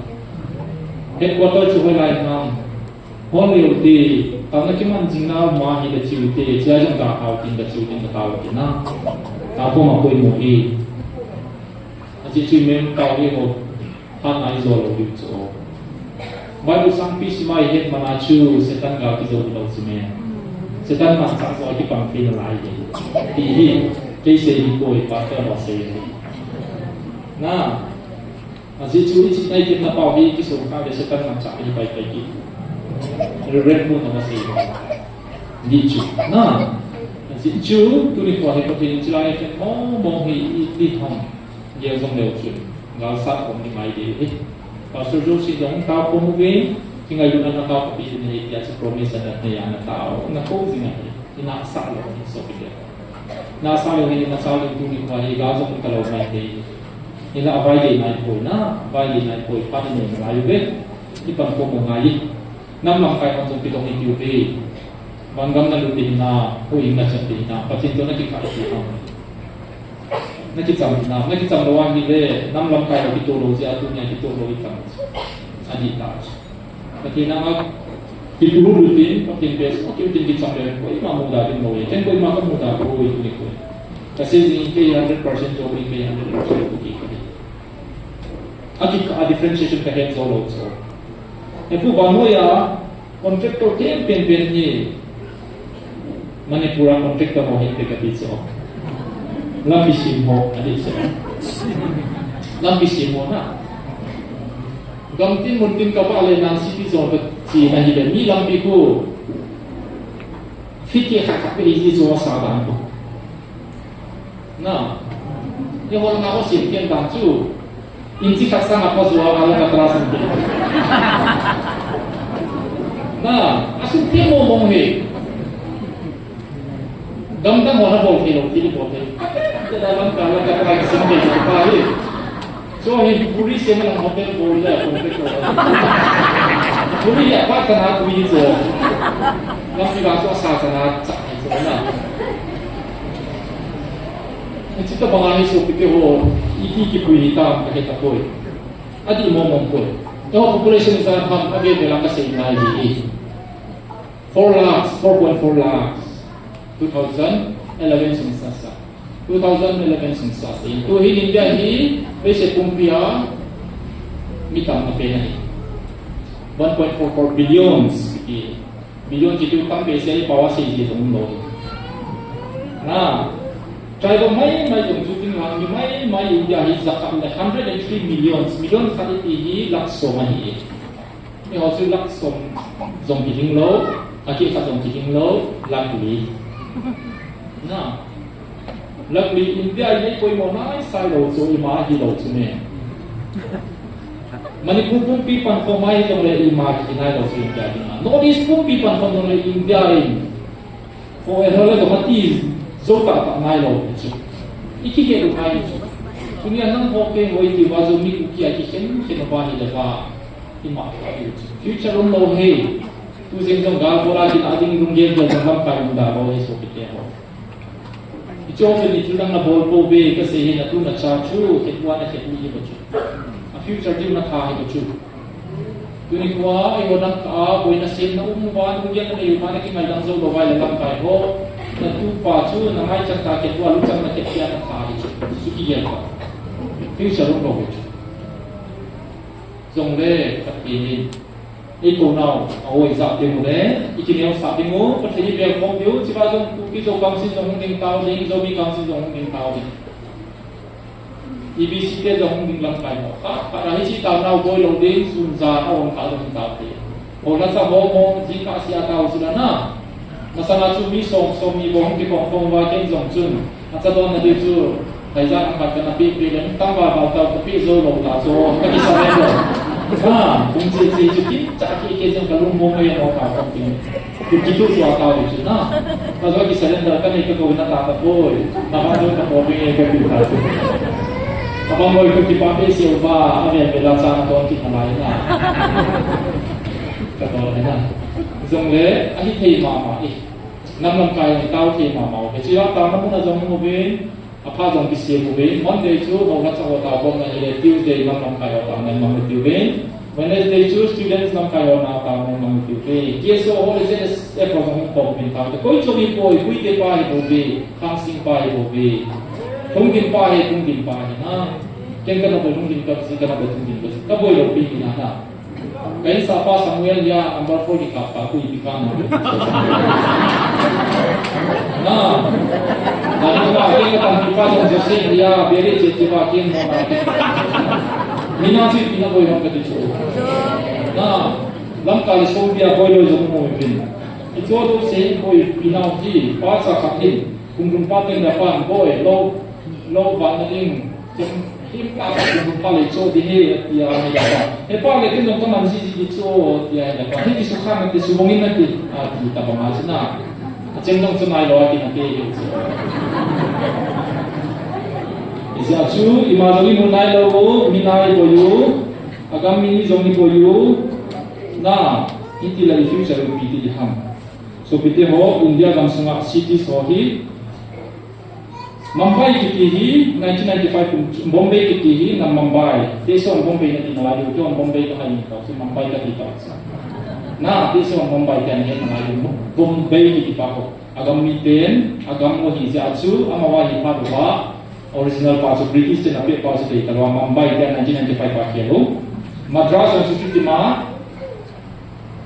Headquarter chu hoilai ham. Hon leu te, taona kiman jing nau ma hile chiu te, chea jong ga hao tin, ga chiu tin, ga tao tin na. Tao khom a poimo hi. Ajeh chu i mem pau hi ho, phat na i jo lou diu chu. Bible sangpi sim a i het man a chu, Satan gal kijo hilou chu me. Satan manchah joh a kipang thei nalai hi. Ti hi, kei sei hi poi, pastor ho sei hi. Na, Ajeh chu i chihna i kepna pau hi kisong kha le Satan manchah hi pai pai kit. Reverend Pu na ma sei. Ni chu. Na. Ajeh chu tuni kho hi Pathen in chulai khen mong mong hi i ti thong. Gel jong leu chu. Gal sat khom ni ngai ding hi. Pastor Josie jong tao khom uvin. Kingailutna na tao kapi jing e tia chu promise ana nei a na tao, na kou jing ahi, i nahsah lou hi sopite. Nahsah lou hi, nahsah lou tuni kho hi, ga jong ka lou mai thei. Hinla a vai lei nai poi na, vai lei nai poi, phat i nei nalai uve. I pan khom u ngai. Nam lamkai hon jong kidong i tiu ve. Van gam na lut ding na, huhhing na chan ding na, Pathen toh na kikah i ti ham. Na kicham na, na kicham lou ahile, nam lamkai ho kitoh lou jeh a tunia kitoh lou i tam. Adih tah. Pathen a kitoh lut in, Pathen best, Pathen kicham le, koima muda ding lou e, ken koima ka muda poi tuni kho. Ka sei jing in kei hundred percent job in kei hundred percent kikah. Aki a differentiation ka het jou lou chu. Hiche vannoi a contractor khem penpen hi Manipur a contractor ho hin pe kati chu. Lampi sem ho, adih chu. Lampi sem ho na. Gamtin muntin kavah le nang city jong kache na hile mi lampi khu. Feet khat khat pe hi jo sa dan khu. Na. Eiho langa ho sem khen dan chu. Inchi khat sang a pa jo a la ka tra sang te. Na, asum te mo mo he. Dam dam ho na bol thei lou, ti bol thei. Te da lam ka la ka tra sang te pa he. So hi puri sem lang hotel bol le, hotel bol. Puri ya pa chana puri jo. Lam ki ba so sa chana cha jo na. Hiche tabang a hi sopite ho, iti kipui hitam kahe tapoi. Adih mong mong poi. Eiho population ijat ham, ave ve lang kasei ngai hi. Four lakhs, four point four lakhs. Two thousand eleven census a. Two thousand eleven census a. Tuhin India hi, leiset pumpi a, mi tamna pen ahi. One point four four billions, kiti. Billion kiti u tam behseh a, i pao a sei ji jong lou. Na, tribal mai mai jong chu ding lang, mi mai mai India hi jakhat le hundred and three millions, million khat iti hi lakh som ahi. Eiho chu lakh som jong kihing lou, akeh khat jong kihing lou, lakh li. Na, lakh li India a poimo nai sai lou chu ima hi lou chu me. Manipur pumpi pan khom a hi jongle ima hi nai lou chu India ding a. North East pumpi pan khom jongle India in. Kho e hole jong ati jou tah tah nai lou chu. I kigel u ngai chu. Tunia nangho peng hoi ti uva jong mi Kuki a kikhen khen uva hile va. Ima hi chu. Future um lou he. Tu jeng jong gal bol a kina ding lunggel gel jong lamkai um da lou he sopite ho. Hiche ho chu ni thil dang na bol pouve kasei hi na tu na cha chu, khetbua na khetbui hi bou chu. A future diu na tha hi bou chu. Tuni kho a, eiho dang kah a, boina sem na um uva, lunggel na nei uva, na kingaidam jou lou uva le lamkai ho. Na tupa chu, na ngaichat tah khetbua, luchang na khetbia na tha hi chu. Chu kigel tah. Future um lou hi chu. Jongle, Pathen in. Eikou nau, a-o ijat ding u le, i kineosah ding u, Pathen in belkhom diu, hicheva jong Kuki Zo Council jong hung ding tao ding, Zomi Council jong hung ding tao ding. E B C te jong hung ding lamkai mo. Khat, khat a hiche taonau boi lou ding, sun jan a-om kha jong hung tao ding. Ho lhacha ho mo, jingkah sia tao sila na. Masanga chu mi som, som ni bou hung kikhom khom uva ken jong chun. Acha don na diu chu, Thaijan a khat kana peh peh le, tangval val tao kapeh jou lou ta chu, ka kisurrender. Ha, kum che che chu kin cha ki ke jong ka lungmong mai mo ka ka tin. Chu kitu chu a tao chu na. Ka jo kisurrender ka nei ka ko na ta ka poi. Na ba jo ka ko me ka pi ta chu. Ka ba mo ka kipa pe se uva, a ve ve la cha na don ki thalai na. Ka don na. Jongle, ahithei mama e. Nam lamkai a tao thei mama u. Hiche a taona mun a jong um uvin, apha jong kisem uvin. Monday chu ho lhacha ho taokhomna hile, Tuesday nam lamkai ho taona mang uvin. Wednesday chu students lamkai ho na taona mang uvin. T S O ho le Z S F ho jong hung khom uvin tao. Koi chu mi poi, Kuite pa hi bou ve, Khangsing pa hi bou ve. Thungdim pa hi, Thungdim pa hi na. Ken kana boi Thungdim ka ji, kana boi Thungdim ka ji. Ka boi lou pi pi na na. Ka insung pa Samuel Lia number four kikap pa, khu ipi kap na. Na. Na, na, na, ka insung pa Joseph Lia, very che che pa kin mo na. Mina chi pi na boi hom ka ti chu. Na. Lamkai le Sombia boi lou jong mo pin. I cho do se boi pi na ji, pa cha khat in. Kum kum pa ten da pan boi lou, lou ba na ding. Chem Ka ka kum pa le cho di he, tia he da. He pa le kin jong ka man ji ji di cho, tia he da. He ki su kha na ti su bong in na ti, ati ta ba ma si na. A cheng jong chu nai lo, ati na ti he. Ijeh chu, ima jong imu nai lou, mi nai boi u, agam mi ni jong iboi u, na, iti la i future ipi ti di ham. Sopite ho, India gam sunga cities ho hi, Mumbai kiti hi, nineteen ninety-five kum, Bombay kiti hi, na Mumbai. Te so Bombay na ti na lai, te Bombay ka hai ni ta, so Mumbai ka ti ta. Na, te so Mumbai ka ni na lai, Bombay kiti pa ko. Agam mi ten, agam mo hi ja chu, ama wa hi pa wa, original pa chu British ten a pe pa chu te ta wa, Mumbai ten nineteen ninety-five pa ke lo. Madras ang su ti ma,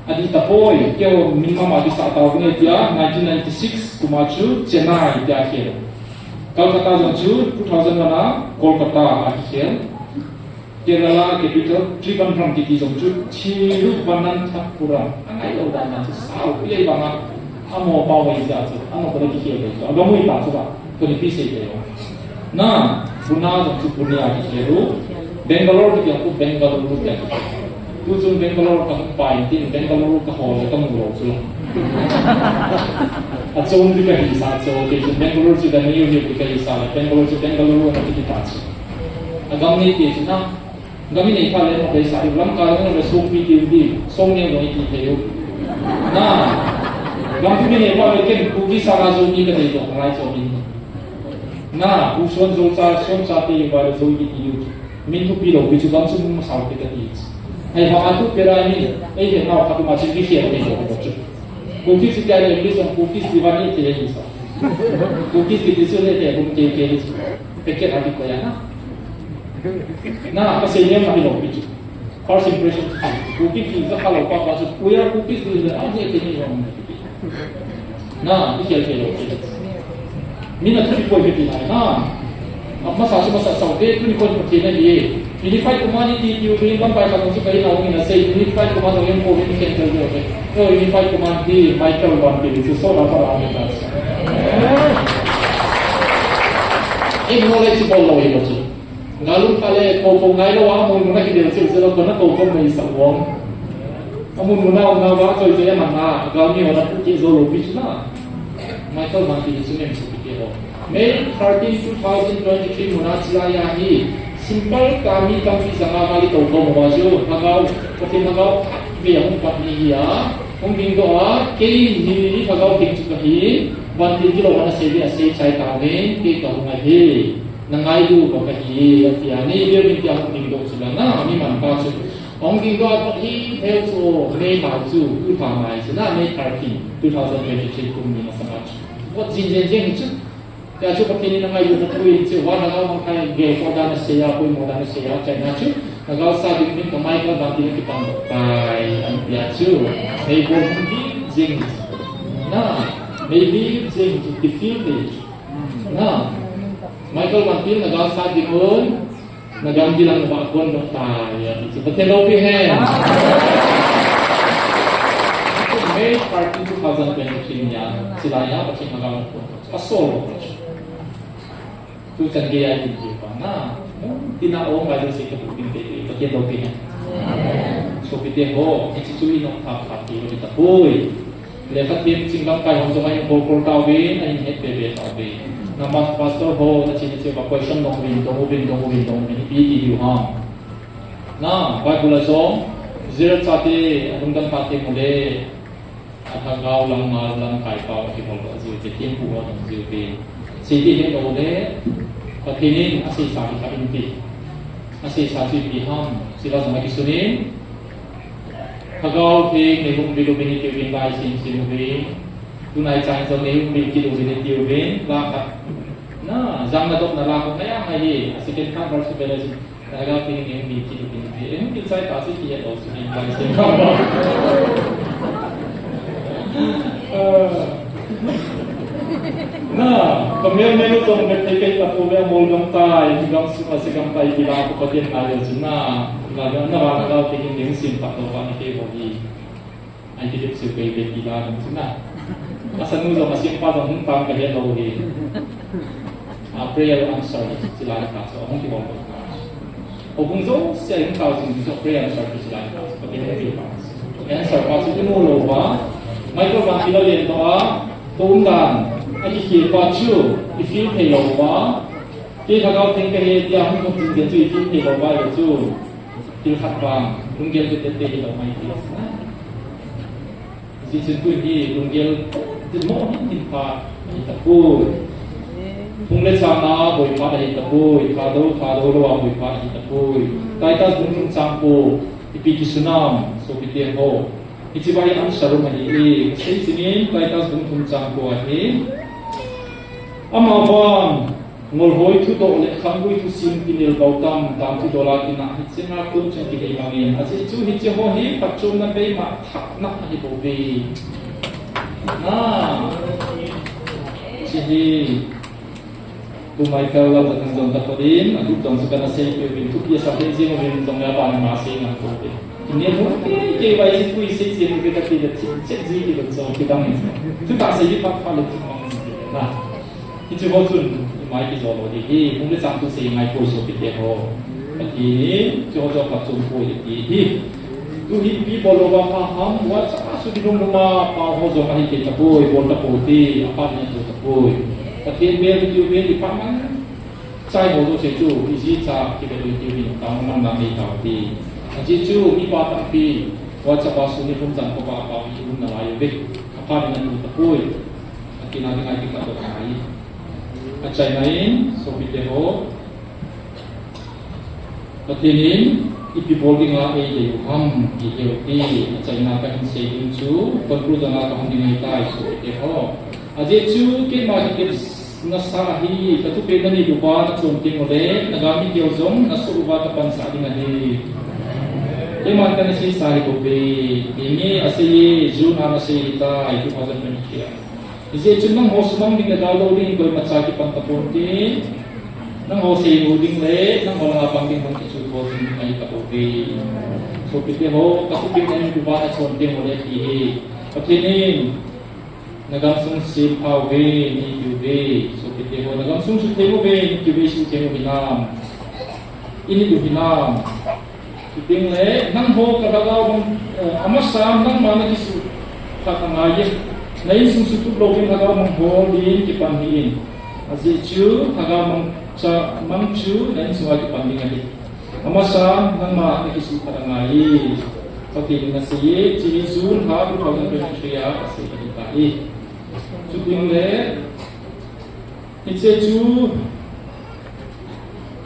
Adih tapoi, keiho min mama kisah tauvin e tia, nineteen ninety-six kum a chu Chennai tia khel. Calcutta jong chu two thousand one a Kolkata a kikhel. Kerala capital Trivandrum kiti jong chu Thiruvananthapuram. Angailou dan a chu sao pi ei banga. Amo pao ei ja chu, amo ko le kikhel ei chu. Agam ui ta chu ba, ko ni pi sei te yo. Na, Pune jong chu Pune a kikhel u. Bangalore kiti jong chu Bengaluru tia kikhel. Tu chun Bangalore ka hung pai tin, Bangalore ka hol le ka mu lou chu. A chom ti ka hi sa chu, ti chun Bangalore chu ka ni u ti ka hi sa le, Bangalore chu Bengaluru ka ti ta chu. Agam nei ti chu na, gam i nei pha le ma pai sa, lam ka le ma le song pi ti u ti, song nei mo ti thei u. Na, gam tu mi nei pha le ken ku ki sa la zo mi ka dei to, ka lai chu mi. Na, pu suan zo cha, suan cha te ba le zo i ti u. Min thupi lou pi chu gam sung masa u te ka ti. Ai ha tu pera ni, ei he nau kha tu ma chin ki sia ni lo ko chu. Ku ki si ta le English ang ku ki si ba ni te ni sa. Ku ki si ti su le te ku ke ke ni. Pe ke ha ti ko ya na. Na, ka se ni ma ni lou pi chu. First impression chu. Ku ki si sa ka lou pa pa chu. Ku ya ku ki si le a ni te ni lo. Na, i khel khel lo. Min a thupi poi kiti lai na. Masa chu masa sau te, tuni kon Pathen ahi. Unified command ti ti u lamkai khat chu ka in a hung in a sei, unified command hung in ko min khen tel de. Unified command ti Michael Van Til chu so la pa la ta. Acknowledge bol lou hi lo chu. Ngalun kha le, ko ko ngai lou a, mun mun a kidel chil chil a, ko na ko ko mai sa wong. A mun mun a, na wa choi choi a man na, gal mi wa na pu ki zo lou pi chu na. Michael Van Til chu nem su pi ke ho. May thirteen, two thousand twenty-three mun a chila ya hi, simple ka mi tampi sanga ma li ko ko mo wa chu, na gao, ko tin na gao, ve hung pat ni hi a, hung ding do a, kei ni ni na gao ding chu ka hi, Van Til ki lo wa na sei ve a sei chai ta ve, kei ka hung a hi. Na ngailu ba ka hi, a tia, nei veu min tia hung ding doh chu la na, mi man pa chu. Hung ding doh a pat hi, theu chu, May thau chu, tu thau ngai chu na, May thirteen, two thousand twenty-three kum ni masanga chu. Vot jing jeng jeng chu. Tia chu Pathen in na ngailu na tu in chu, wa na gao mang thai, gel ko dan a sei a, poimo dan a sei a, chai na chu. Na gao sa ding min ka mai ka dan tin a kipang doh tai, an tia chu. May bol hung ding jeng chu. Na, May ding jeng chu, ki feel ding chu. Na, Michael Van Til na gao sa ding un, na gam di lang ba kon doh tai, ya, ti chu Pathen loupi hen. May thirteen, two thousand twenty-three nia, chila ya, Pathen na gao kon. Pasal lo. Tu chan gei a din ti pa na. Tina o ngai lo se ka tu tin te, Pathen loupi hen. Sopite ho, hiche chu i nok thap thap ti lo ta poi. Le Pathen ching lamkai hon jong ahin bol bol tauvin, ahin het be be tauvin. Na ma pastor ho, na chin che ba question dong uvin, dong uvin, dong uvin, dong uvin, ipi ti diu ham. Na, Bible a jong, Israel chate, alungdam phat teng ule, alhagao lam ngal lamkai pao akibol doh jiu te, thempu ho dong jiu te. Sei ti het lou le, Pathen in aseisa hi kha in ti. Aseisa chu ipi ham, sila jong akisun in, Lhagao Theng nei hung vil uvin iti uvin lai sim sim uvin. Tunai chan jong nei hung vil kit uvin iti uvin. La khat. Na, jang na dop na la khat na ya ngai hi. A second khat verse bel a jin. Lhagao Theng nei hung vil kit uvin iti. Ei hung vil chai ta si ki ya lo si lai sim. Ah. Na, ka mel mel u tong bet thei kei ta pu ve mol gam tai, hi gam sum a si gam tai ki la ko Pathen ngai le chu na, na, na, na va Lhagao Theng in ding sim pat to pa ni kei ho hi. Ai ti dip siu kei bet ki la ding chu na. Ka sa nu jong a sim pa jong hung tam ka he lo hi. A prayer answer, chi la ka so, hung ki bol ko. Houbung jouse a hung tao jing chu prayer answer chu sila. Pathen in hung pi pa. Answer pa chu i mu lou va. Michael Van Pila len to a. Ko um dan. A kikhel pa chu i feel thei lou va. Kei Lhagao Theng ka he tia hung khom jing chu i feel thei lou va chu. Thil khat vang. Lunggel te te hi lou mai ti. Hijeh chun tuni lunggel dingmo hin hin phat ahi tapoi. Phung le chang a boi phat ahi tapoi. Thadou, thadou lou a boi phat ahi tapoi. Titus bung thum chang ko, ipi kisun am, sopite ho. Hiche va hi answer um ahi e. Sei chingin Titus bung thum chang ko ahi. Amavang Ngolhoi thudoh le khanggui thusim kinel bou tam tam thudol a kinah hiche nga kon chun kihei mangin. Ajeh chu hiche ho hi phatchomna beima thahna ahi bouve. Na. Hiche hi. Tu Michael Lamjathang jong ka thot in, a group jong chu kana sei peh uvin, thupi asah thei jing uvin jong le aban ma sei ngang pouve. Kinel hung kei kei vai chu tui sei chen uvin ka ti le chet chet ji ti le chong kidang in. Chu ka sei hi phat phat le chu mang ji na. Hiche ho chun, i mai kijou lou ding hi, hung le chang tu sei ngai poi sopite ho. Pathen in, hiche ho chu phatchom poi ti hi. Tu hi ipi bol lou va pha ham, WhatsApp a sukilum lum a, pao ho jong ahi kei tapoi, bol tapou te, aphat in ato tapoi. Pathen bel tiu bel i phat man, chai ho jouse chu, i ji cha, kibe tiu hin, tao man na nei tao te. Ajeh chu, mipa tampi, WhatsApp a sukilum chang ko va, pao hi lum nalai uve. Aphat in ato tapoi. Atina ding ahi khat doh ngai. Achaina in, sopite ho. Pathen in, ipi bol dinga eidei u ham, ti heu te. Achaina kahin sei ding chu, conclusion a kahung ding ahitai, sopite ho. Ajeh chu, keima kitepna sa ahi, ka thupeh nanit uva nachon teng ule, naga mi keu jong, nasuh uva kapansah ding ahi. Keiman kana seisa hi bouve, ti nge asei e, June a nasei ahitai, two thousand twenty-three a. Hijeh chun nangho sumang ding le dalou ding koimacha kipan taponte. Nangho seimu ding le, nangho langa pang ding hung kichuh thou ding ahi tapouve. Sopite ho, ka thupeh nanit uva nachon teng ule ti hi. Pathen in, nagam sung sempha uve, nei tiuve. Sopite ho, nagam sung sutheng uve, nei tiuve, sutheng u hinam. I nit u hinam. Chuteng le, nangho ka lhagao mang, eh, amasan nangma nakisuh khat angai e. Na insung sutup louvin lhagao mang ho din kipan hih in. Ajeh chu, lhagao mang cha, mang chu na insunga kipan ding ahi. Amasan nangma nakisuh khat angai e. Pathen in asei e, hiche hi June lha two thousand twenty-three a asei ahitai. Chuteng le, hiche chu,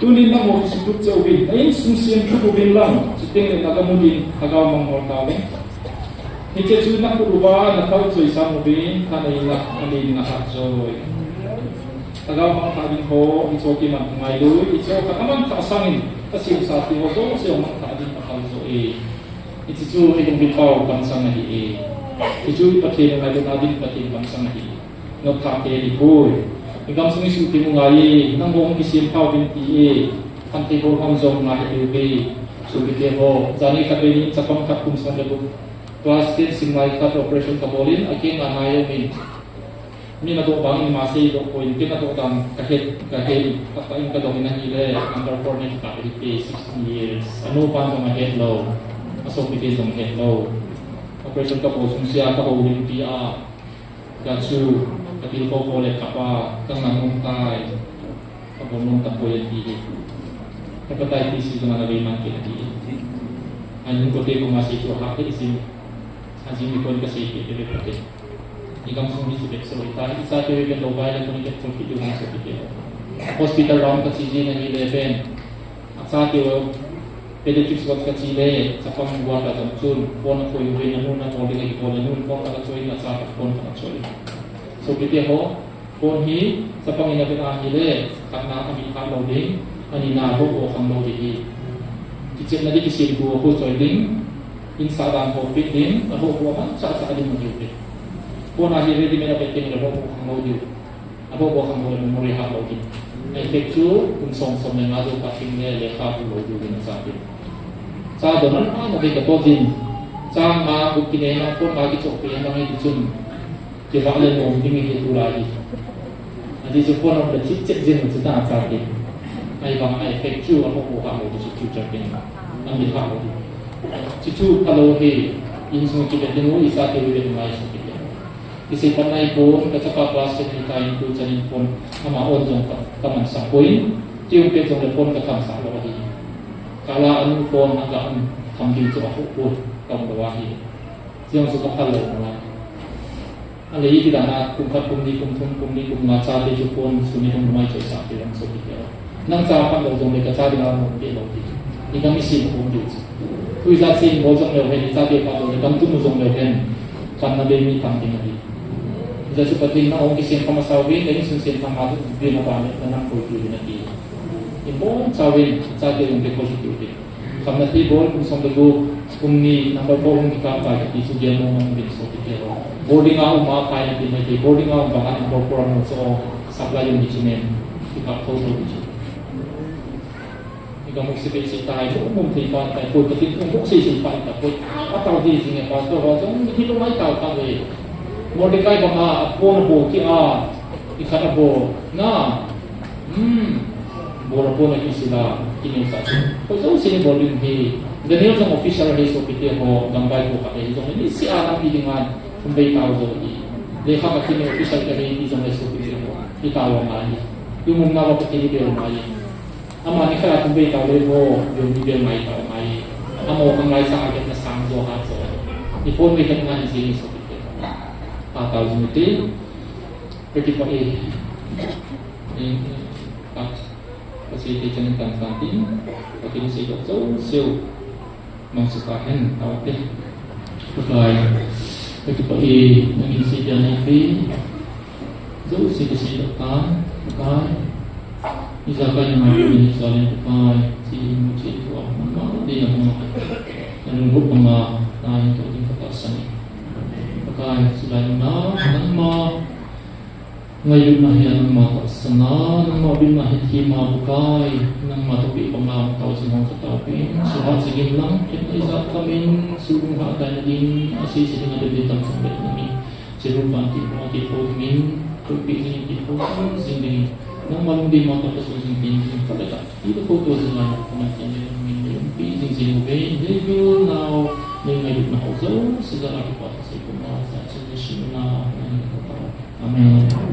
tunin nangho kisutup cheh uvin, na insung semthup uvin lang, chuteng le nagam u din, lhagao mang hol tauvin. Hiche chu nakhut uva, nathal choi sang uvin, thaneina, thaneina hat joi. Lhagao mang thah ding ho, hiche kiman ngailui, hiche khat aman thah sangin, kasemsa te ho jouse mang thah ding akhal jo e. Hiche chu, eidongpin pau pansang ahi e. Hiche chu, Pathen ngailutna din, Pathen pansang ahi e. Nopthah te ahipoi. I gamsung i suhtheng u ngai e, nangho hung kisem pha uvin ti e. Khanthei bol ham jong ngai ahiuve. Sopite ho, janhi khatvei nin chapang khat kum sang le gup. Class ten simlai khat operation kabol in, akeng a nai aum in. Min adoh bang in ima seidoh poi in, ken adoh dan kahet, kahet, khat in kadoh in ahile, number four nin khat ahite, sixteen years. Anupan jong ahet lou, asopite jong ahet lou. Operation kabol sung sia, kahoulimpi a, Ka chu, ka tilkhou khou le kap a, ka ngah nom tai, ka bol nom tapoi ati hi. Hepatitis C jong ana vei man kit ati hi. An hin kote koma sei chu ahah kit jin. Ajing nikho in ka sei kit te ve kote. I gamsung hi chu bep so hita, i chate ve vet lou vai le koni vet kol kit diu hung so kit te. Hospital round ka che jin ahile pen. Achate u, pediatrics ward kache le, chapang ward a jong chun, phone akhoi uve, nanu nabol ding ahi bol, nanu phone khat achoi in, acha phone khat achoi in. Sopite ho, phone hi, chapang in avet ahile, khatna amit khat lou ding, anina lhoh u khang lou ding ahi. Kichepna ding kisemtu akhoi choi ding, in sah dan ho peh ding, alhoh u aman chah chah ding ahi uve. Phone a hi ready made avet ding le lhoh u khang lou ding. Abobo khang ho le memory hah lou ding. Effect chu kum som som le nga jou phat ding le lekha bu lou diu ding acha ding. Cha donan a na ve ka to ding. Cha nga bu kine na phone nga kichop pi na ngai ti chun. Kivah le nom ding hi tulai hi. Ati chu phone of the chit chet jing chu ta acha ding. Ahivang a effect chu amu u ha lo chu future pen. Ami ha lo. Chu chu ka lo hi insung ki vet ding u, i chate u vet ngai chu ki vet. Kisei pat nai pon, ka chapa class ten hi ta in tu chan in phone ama on jong ka, ka man sak poi. Tiung pe jong le phone ka tham sak lo hi. Ka la anu phone a ka an tham ding chu a ho pon ka lo wa hi. Tiang chu ka phal lo na. A le i ti dan a kum khat, kum ni, kum thum, kum ni, kum nga chate chu phone sum ni thum mai choi sa ti lang so ti ke. Nang cha pan lo jong le ka cha ding a mo ke lo ti. Ni ka mi si mo kum ti. Tui za si mo jong le hen, ni chate pa lo le kam tu mo jong le hen. Pan na be mi tam ding a di. Za su pa tin na ong ki sen pa ma sa wi, ka in sun sen pa ma tu bi na ba ne, na nang ko ti na ti. Important sa wi, chate ong ke ko ti ti. Khamna thei bol, kum som le gup, kum ni number four hung kikap tai kati chu gel mong mong ding so kiti ho. Boarding a um a kai na ti mai thei, boarding a um bang a number four a mu chu supply um ni chu nen kikap tho tho ni chu. Ni ka muk si be si tai, muk mum thei pa tai, poi ka tin muk si si pa ta poi. A tau di jing e pastor ho, jong ni ki lo mai tau ta ve. Mordecai bang a, a pon a bo ki a, i khat a bo, na, hmm, bo la pon a ki sila, ki neu sa si. Ko jo si ni bol ding hi, Daniel jong official hi so kiti ho, gam bai ko khat hi jong ni si a na pi ding an, thum bei tau jo hi. Le kha ka ki ni official ka hi, ni jong le so kiti ho, ki tau ma hi. Yu mum na ba ka ki ni be ma hi. Ama ni kha tum bei tau le bo, yo ni be mai tau mai. Ama kang lai sa a ke na sang jo ha jo. Ni phone me ke na ni si ni so kiti. Ta tau jing ti. Ka kipah e. Eh, ah, ka sei te chan tan tan tin. Ka kin sei dok chau seu. Mang su ka hen tau te. Pakai. Ka kipah e. Nang in sei dia nai te. Jouse ka sei dok tan. Pakai. Ijakai nangma ni sa len Pakai. Si mu si tu a. Nangma te nangma. Nang hu pa ma. Nang to tin ka ta sa ni. Pakai, chulai muna, nangma ngailutna hi nangma tahsan a, nangma bilna hi thima Pakai, nangma thupeh banga tao jing hong ka taopeh in, chulai chigin lang, khen ijat khamin, sulung hah taina ding, asei se ding a dei dei tam sang bet nangin, chiru pan ti hong a ti tho dingin, thupeh jing ti tho jing dingin, nangma lungdei ma tao ka sun jing ding, ka le ka. Ito ko to jing a, ko man tin le min le pi jing jing u ve, le bil nau, le ngai lut nau jo, se ja la ki pa se ko ma, sa se le shi na, na ni ko ta. Amen.